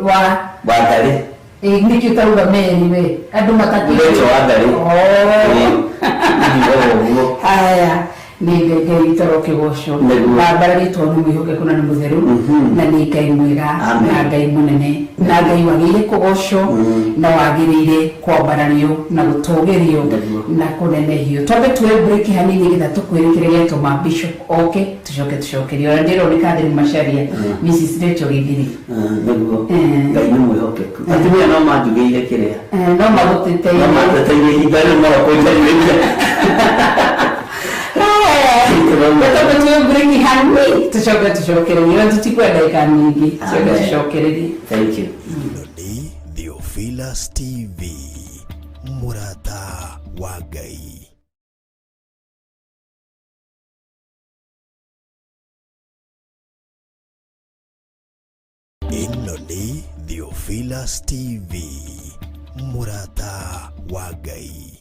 Speaker 6: wa
Speaker 3: Wangari.
Speaker 6: Nĩkĩo ũtarauga Mary we andũ matakĩũĩ.
Speaker 3: Rachel Wangari. Nĩ ũguo.
Speaker 6: Haya nĩ Ngai witũ arokĩgocwo.
Speaker 3: Nĩguo.
Speaker 6: Na mbararĩtwo nĩ mwĩhokeku na nĩ mũtheru na nĩ Ngai mwega na Ngai mũnene na Ngai wagĩrĩire kũgocwo na wagĩrĩire kwambarario na gũtũgĩrio na kũnenehio. Twambe tuoe break hanini nĩgetha tũkwĩre kĩrĩa gĩatũma Bishop oke tũcoke tũcokerio. Na ndĩroneka Catherine Macharia, Mrs. Rachel Githiri.
Speaker 3: Nĩguo. Ngai nĩ mwĩhokeku. Atumia no manjugĩire kĩrĩa.
Speaker 6: No magũteteire.
Speaker 3: No magũteteire ihinda rĩu no kũnjarĩria.
Speaker 6: Twambe tuoe break hanini tũcoke tũcokererie. Na tũtikuoya ndagĩka nyingĩ. Tũcoke tũcokererie.
Speaker 3: Thank you.
Speaker 2: Ĩno nĩ Theophilus TV, mũrata wa Ngai. Ĩno nĩ Theophilus TV, mũrata wa Ngai.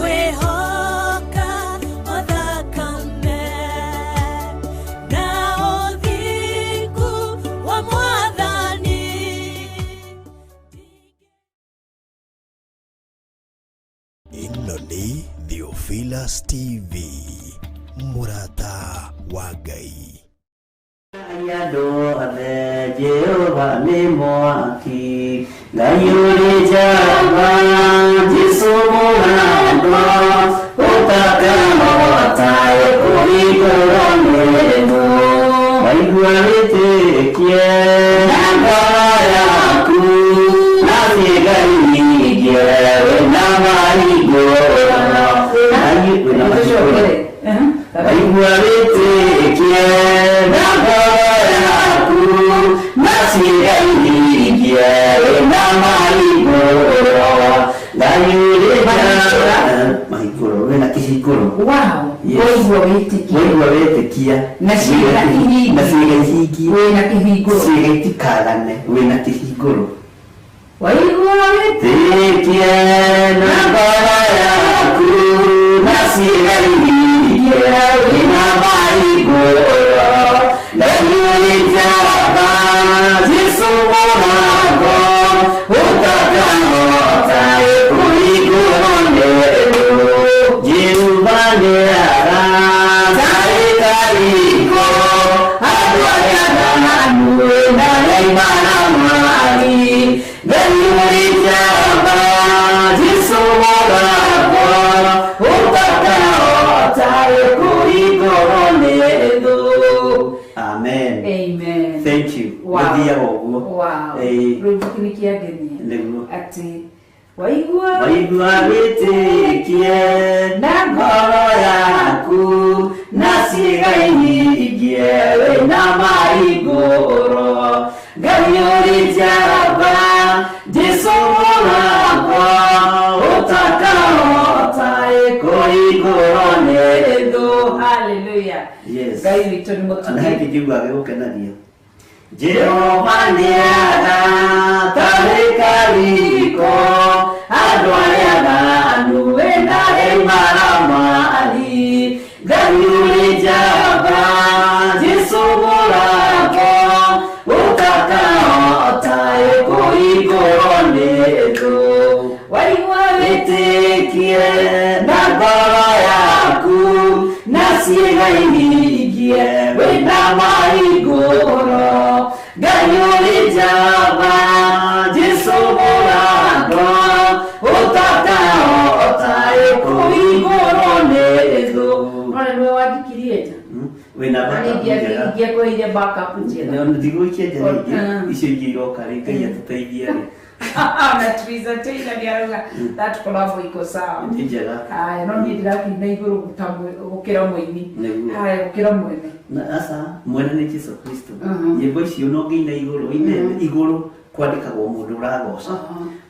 Speaker 1: Nĩngwĩhoka othakame na ũthingu wa Mwathani.
Speaker 2: Ĩno nĩ Theophilus TV, mũrata wa Ngai.
Speaker 3: Andũ othe Jehova nĩ mwaki Ngai ũrĩ njamba, Jesũ mũgambo, ũtakahota kũhingũrwo nĩ thũ. Waigua wĩtĩkie na ngoro yaku, na ciĩga ihingie, wĩna mahingũro. Ngai wĩna mahingũro. Waigua wĩtĩkie na ngoro yaku, na ciĩga ihingie, wĩna mahingũro. Ngai ũrĩ njamba. Mahingũro, wĩna kĩhingũro.
Speaker 6: Wow.
Speaker 3: Yes.
Speaker 6: Waigua wĩtĩkie.
Speaker 3: Waigua wĩtĩkia.
Speaker 6: Na ciĩga ihingie.
Speaker 3: Na ciĩga ihingie.
Speaker 6: Wĩna kĩhingũro.
Speaker 3: Ciĩga itikagane, wĩna kĩhingũro.
Speaker 6: Waigua wĩtĩkie.
Speaker 3: Wĩtĩkie na ngoro yaku, na ciĩga ihingie, wĩna mahingũro. Ngai ũrĩ njamba, Jesũ mũgambo, ũtakahota kũhingũrwo nĩ thũ. Jehova nĩaratarĩka riko, andũ arĩa aganu na maramari. Ngai ũrĩ njamba, Jesũ mũgambo, ũtakahota kũhingũrwo nĩ thũ. Amen.
Speaker 6: Amen.
Speaker 3: Thank you.
Speaker 6: Wow.
Speaker 3: Gũthiaga ũguo.
Speaker 6: Wow.
Speaker 3: Ĩĩ.
Speaker 6: Rwĩmbo kĩu nĩ kĩangenia.
Speaker 3: Nĩguo.
Speaker 6: Atĩ waigua
Speaker 3: Waigua wĩtĩkie na ngoro yaku, na ciĩga ihingie, wĩna mahingũro. Ngai ũrĩ njamba, Jesũ mũgambo, ũtakahota kũhingũrwo nĩ thũ.
Speaker 6: Hallelujah.
Speaker 3: Yes.
Speaker 6: Ngai witũ nĩ
Speaker 3: Na
Speaker 6: mũtugi.
Speaker 3: he kĩngiuga gĩgũkenagia. Jehova nĩagatarĩka riko, andũ arĩa aganu wĩna maramari. Ngai ũrĩ njamba, Jesũ mũgambo, ũtakahota kũhingũrwo nĩ thũ.
Speaker 6: Waigua
Speaker 3: Wĩtĩkie na ngoro yaku, na ciĩga ihingie, wĩna mahingũro. Ngai ũrĩ njamba, Jesũ mũgambo, ũtakahota kũhingũrwo nĩ thũ.
Speaker 6: None nĩwe wanjikirie nja.
Speaker 3: Wĩna
Speaker 6: Na
Speaker 3: backup njega.
Speaker 6: ingĩakũheire backup njega.
Speaker 3: Ndigũikia nja rĩngĩ,
Speaker 6: Mm.
Speaker 3: icio ingĩ iroka rĩ, Ngai atũteithie rĩ.
Speaker 6: Na Teresa Taylor nĩarauga that collab iko sawa.
Speaker 3: Nĩ njega.
Speaker 6: Haya, no niĩ ndĩrakĩina igũrũ gũkĩra mũini.
Speaker 3: Nĩguo.
Speaker 6: Haya, gũkĩra mwene.
Speaker 3: Na aca mwene nĩ Jesũ Kristo.
Speaker 6: Mhm.
Speaker 3: Nyĩmbo icio no ngĩina igũrũ, ine igũrũ kwandĩkagwo mũndũ ũragoca.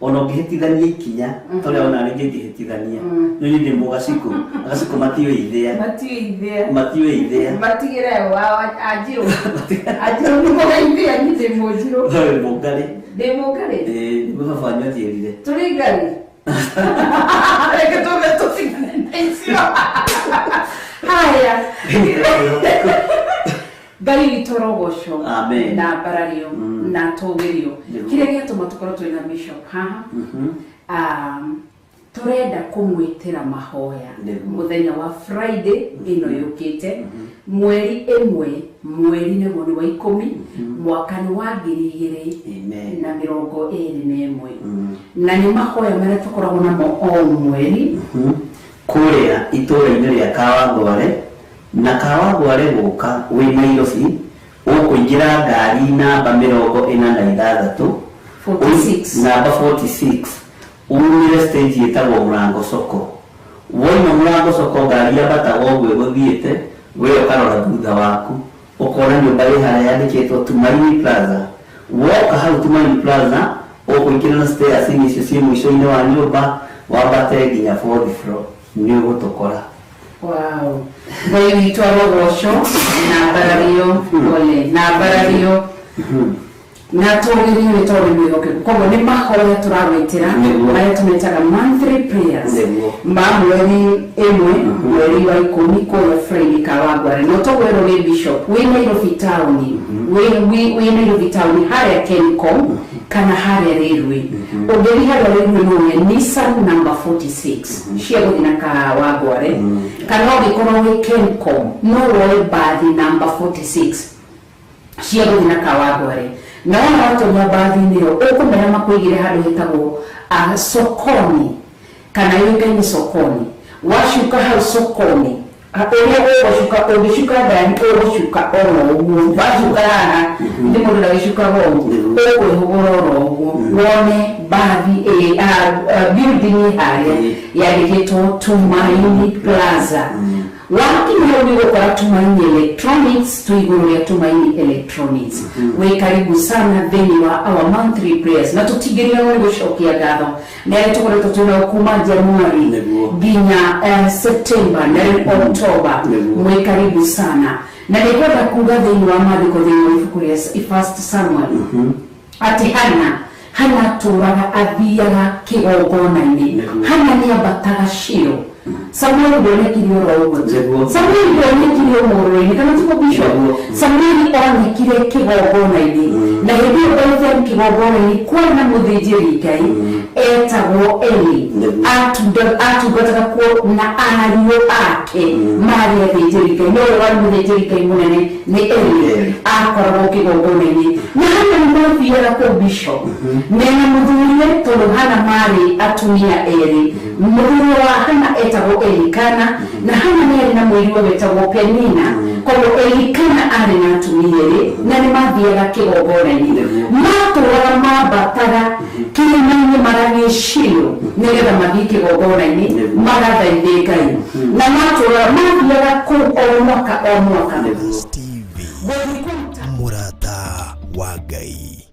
Speaker 3: Ona ũngĩhĩtithania ikinya, ta ũrĩa ona rĩngĩ ingĩhĩtithania. No niĩ ndĩ mũgacikũ, agacikũ matiũĩ ithĩa.
Speaker 6: Matiũĩ ithĩa.
Speaker 3: Matiũĩ ithĩa.
Speaker 6: Matigĩre wa anjirũ. Anjirũ nĩ mũgeithia, niĩ ndĩ mũnjirũ.
Speaker 3: Wĩ mũngarĩ.
Speaker 6: Ndĩ mũngarĩ.
Speaker 3: Ĩĩ, nĩguo baba wanyu anjĩrire.
Speaker 6: Tũrĩ ngarĩ. Reke tũme tũtigane na icio. Haya. Ngai witũ arogocwo.
Speaker 3: Amen.
Speaker 6: Na ambarario na atũgĩrio.
Speaker 3: Nĩguo.
Speaker 6: Kĩrĩa gĩatũma tũkorwo twĩna bishop haha. Tũrenda kũmwĩtĩra mahoya
Speaker 3: Nĩguo.
Speaker 6: mũthenya wa Friday ĩno yũkĩte, mweri ĩmwe, mweri nĩguo nĩ wa 10, mwaka nĩ wa ngiri igĩrĩ
Speaker 3: Amen.
Speaker 6: na mĩrongo ĩrĩ na ĩmwe. Na nĩ mahoya marĩa tũkoragwo namo o mweri.
Speaker 3: Kũrĩa itũũra-inĩ rĩa Kawangware, na Kawangware gũka wĩ Nairobi, ũkũingĩra ngari namba 46.
Speaker 6: 46.
Speaker 3: Namba 46 umire stage ĩtagwo Mũrango Soko. Woima Mũrango Soko, ngari yambataga ũguo ĩgũthiĩte, we ũkarora thutha waku, ũkona nyũmba ĩ harĩa yandĩkĩtwo Tumaini Plaza. Woka hau Tumaini Plaza, ũkũingĩra na stairs icio ciĩ mũico-inĩ wa nyũmba, wambate nginya fourth floor, nĩ ũgũtũkora.
Speaker 6: Wow. Ngai witũ arogocwo na ambarario, pole, na ambarario na tũgĩrio nĩ tondũ nĩ mwĩhokeku. Koguo nĩ mahoya tũrawĩtĩra
Speaker 3: Nĩguo.
Speaker 6: marĩa tũmetaga monthly prayers
Speaker 3: Nĩguo.
Speaker 6: ma mweri ĩmwe, mweri wa 10, kũrĩa Friday Kawangware. Na ũtũgwĩrwo nĩ bishop wĩ Nairobi town, wĩ Nairobi town harĩa Kencom kana harĩa Railway. Ũngĩthiĩ harĩa Railway no wone Nissan number 46 cia gũthiĩ na Kawangware, kana ũngĩkorwo wĩ Kencom no woe bathi number 46 cia gũthiĩ na Kawangware. Na wona watonya mbathi-inĩ ĩyo ũkũmera makwĩgĩre handũ hetagwo sokoni kana yũĩkaine sokoni. Wacuka hau sokoni, ũrĩa ũgũcuka, ũngĩcuka ndani ũgũcuka oro ũguo, wacuka haha nĩ mũndũ ndagĩcukaga ũguo, ũkwĩhũgũra oro ũguo wone mbathi building ĩ harĩa yandĩkĩtwo Tumaini Plaza. Wakinya hau nĩ ũgũkora Tumaini Electronics, twĩ igũrũ rĩa Tumaini Electronics. Wĩ karibu sana thĩinĩ wa our monthly prayers, na tũtingĩriganĩrwo nĩ gũcokia ngatho nĩ arĩa tũkoretwo twĩnao kuma January nginya September na rĩu October. Mwĩ karibu sana. Na nĩngwenda kuga thĩinĩ wa maandĩko, thĩinĩ wa ibuku rĩa First Samuel, atĩ Hana atũraga athiaga kĩgongona-inĩ. Hana nĩ ambataga Shilo. Samueli ndonekire oro ũguo. Samueli ndonekire ũmũrũrũ-inĩ, kana tiguo, Bishop? Samueli onekire kĩgongona-inĩ, na hĩndĩ ĩyo by then kĩgongona-inĩ kwarĩ na mũthĩnjĩri Ngai etagwo Eli. Atungataga kuo na ariũ ake marĩ athĩnjĩri Ngai, no ũrĩa warĩ mũthĩnjĩri Ngai mũnene nĩ Eli. Akoragwo kĩgongona-inĩ na Hana nĩ mathiaga kũu, Bishop, mena mũthuriwe, tondũ Hana marĩ atumia erĩ. Mũthuri wa Hana etagwo Elikana, na Hana nĩ arĩ na mũiriwe wetagwo Penina. Koguo Elikana arĩ na atumia erĩ na nĩ mathiaga kĩgongona-inĩ. Matũraga mambataga kĩrĩma-inĩ marathiĩ Shilo nĩgetha mathiĩ kĩgongona-inĩ magathaithe Ngai, na matũraga mathiaga kũu o mwaka o mwaka.
Speaker 2: TV
Speaker 6: Gũthiĩ kũruta
Speaker 2: mũrata wa Ngai.